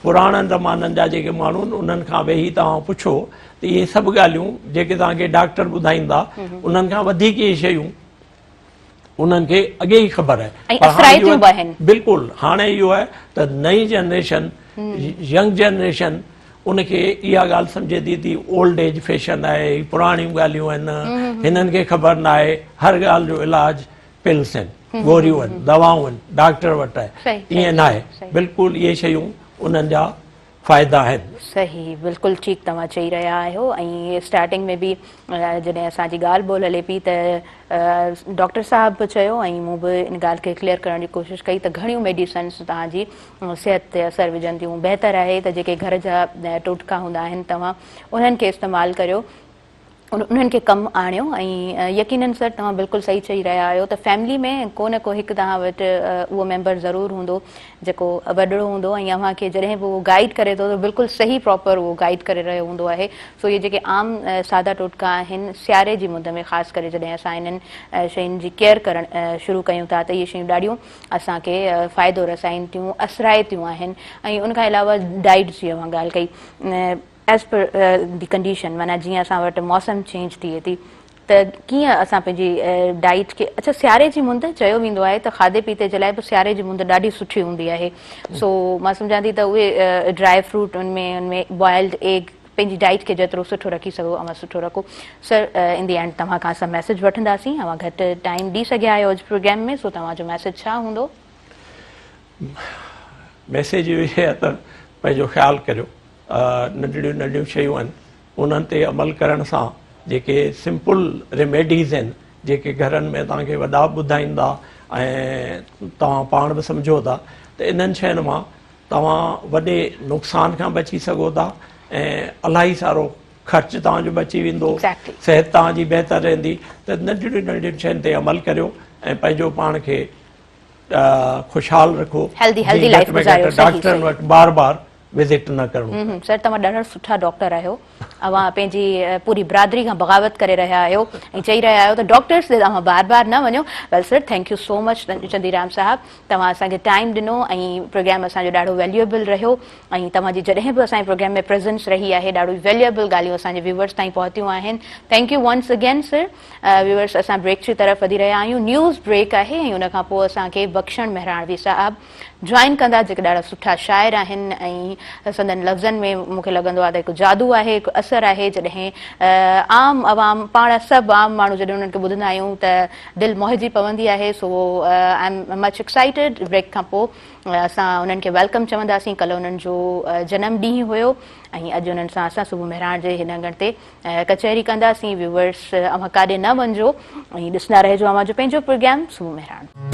پراڻن زمانن جا جيڪي ماڻهو آهن انهن کان ويهي توهان پڇو ته اهي سڀ ڳالهيون جيڪي توهان کي ڊاڪٽر ٻڌائيندا انهن کان وڌيڪ اهي شيون انهن کي اڳي ئي خبر آهي ۽ اثرائتيون به آهن. بلڪل هاڻي اهو آهي ته نئين جنريشن ينگ جنريشن ان کي اها ڳالهه سمجهي ٿي ته اولڊ ايج فيشن آهي هي پراڻيون ڳالهيون آهن هنن کي خبر ناهي هر ڳالهه جو علاج پلس آهن گوريون آهن دوائون آهن ڊاڪٽر وٽ آهي ائين ناهي بلڪل اهي شيون انهن جا فائدا آهن. صحيح بلڪل ٺيڪ توهان چئي رهيا آهيو ۽ اسٽارٽنگ ۾ به جڏهن اسان جي ڳالهه ٻولهه هلي پئي ته ڊاڪٽر صاحب به چيو ۽ مون به ان ڳالهه کي ڪليئر ڪرڻ جي ڪوشش ڪئي ته گهڻيون ميڊيسنس توهان جي صحت تي اثر وجهن ٿيون بهتر آهي ته جيڪي گهر جا ٽوٽڪا هوندا آهن توهان انهن کي استعمال ڪريو انهن کي ڪم آڻيو ۽ يقينن سر توهان بلڪل صحيح چئي رهيا آهيو ته فيملي ۾ ڪو نه ڪو هڪ توهان وٽ اهو ميمبر ضرور هوندو جيڪو وڏڙو هوندو ۽ اوهان کي جڏهن به اهو گائيڊ ڪري ٿو ته بلڪل صحيح پراپر اهو گائيڊ ڪري رهيو هوندو آهي سو اهي جيڪي عام سادا ٽوٽڪا آهن سياري جي مند ۾ خاص ڪري جڏهن اسان انهن شين جي ڪيئر ڪرڻ شروع ڪيون ٿا ته اهي شيون ڏاڍيون اسان کي فائدو رسائين ٿيون اثرائتيون آهن ۽ ان کان علاوه ڊائيٽ جي اوهان ڳالهه ڪئي ايز پر the condition معنيٰ جيئن اسان وٽ موسم چينج ٿئي ٿي ته ڪيئن اسان پنهنجي ڊائيٽ کي اڇا سياري جي مند چيو ويندو آهي ته کاڌي پيتي جي لاء به سياري جي مند ڏاڍي سٺي هوندي آهي سو مان سمجهان ٿي ته اهي ڊرائي فروٽ ان ۾ ان ۾ بوائلڊ ايگ پنهنجي ڊائيٽ کي جيترو سٺو رکي سگهو اوهان سٺو رکو سر ان the and توهان کان اسان ميسج وٺنداسين اوهان گهٽ ٽائيم ڏئي سگهيا آهيو اڄ پروگرام ۾ سو توهان جو ميسج ڇا هوندو؟ ميسج اهو ئي آهي ته پنهنجو خيال ڪريو ننڍڙيون ننڍڙيون شيون آهن انهن تي عمل ڪرڻ سان جيڪي سمپل ريميڊيز آهن جيڪي گهرن ۾ توهان کي وڏا به ٻڌائيندا ۽ توهان پاڻ به سمجهو ٿا ته انهن شين مان توهان وڏي نقصان کان بچي سگهو ٿا ۽ الاهي سارو خرچ توهان جو بچي ويندو صحت توهان جي بهتر رهندي ته ننڍڙيون ننڍڙين شين تي عمل ڪريو ۽ پنهنجو پاڻ کي خوشحال رکو هيلدي هيلدي لائف گذاريو ڊاڪٽرن وٽ بار بار وزٽ نه ڪرڻو پئي. سر توهان ڏاڍا سٺا ڊاڪٽر آهيو اوهان پنهنجي پوري برادري کان بغاوت ڪري رهيا آهيو ۽ چئي رهيا آهيو ته ڊاڪٽرس ڏي اوهان بار بار نه وڃو well sir thank you so much Chandi Ram صاحب توهان اسان کي ٽائيم ڏنو ۽ پروگرام اسان جو ڏاڍو ويليوبل رهيو ۽ توهان جي جڏهن به اسان جي پروگرام ۾ پريزنس رهي آهي ڏاڍو ويليوبل ڳالهيون اسان جي ويورس تائين پهتيون آهن thank you once again sir viewers اسان بريڪ جي طرف وڌي رهيا آهيون نيوز بريڪ آهي ۽ ان کان پوء اسان کي بخشڻ مهراڻوي صاحب جوائن ڪندا جيڪي ڏاڍا سٺا شاعر آهن ۽ سندن لفظن ۾ مون کي لڳندو آهي ته هڪ جادو آهي هڪ اثر آهي جڏهن عام عوام پاڻ سڀ عام ماڻهو جڏهن انهن کي ٻڌندا آهيون ته دل موهجي پوندي آهي so I am much excited break کان پوء اسان انهن کي welcome چونداسين ڪلهه انهن جو جنم ڏينهن هيو ۽ اڄ انهن سان اسان صبح مهراڻ جي هن اڱڻ تي ڪچهري ڪنداسين ويوورس اوهان ڪاڏي نه وڃجو ۽ ڏسندا رهجو اوهان جو پنهنجو پروگرام صبح مهراڻ.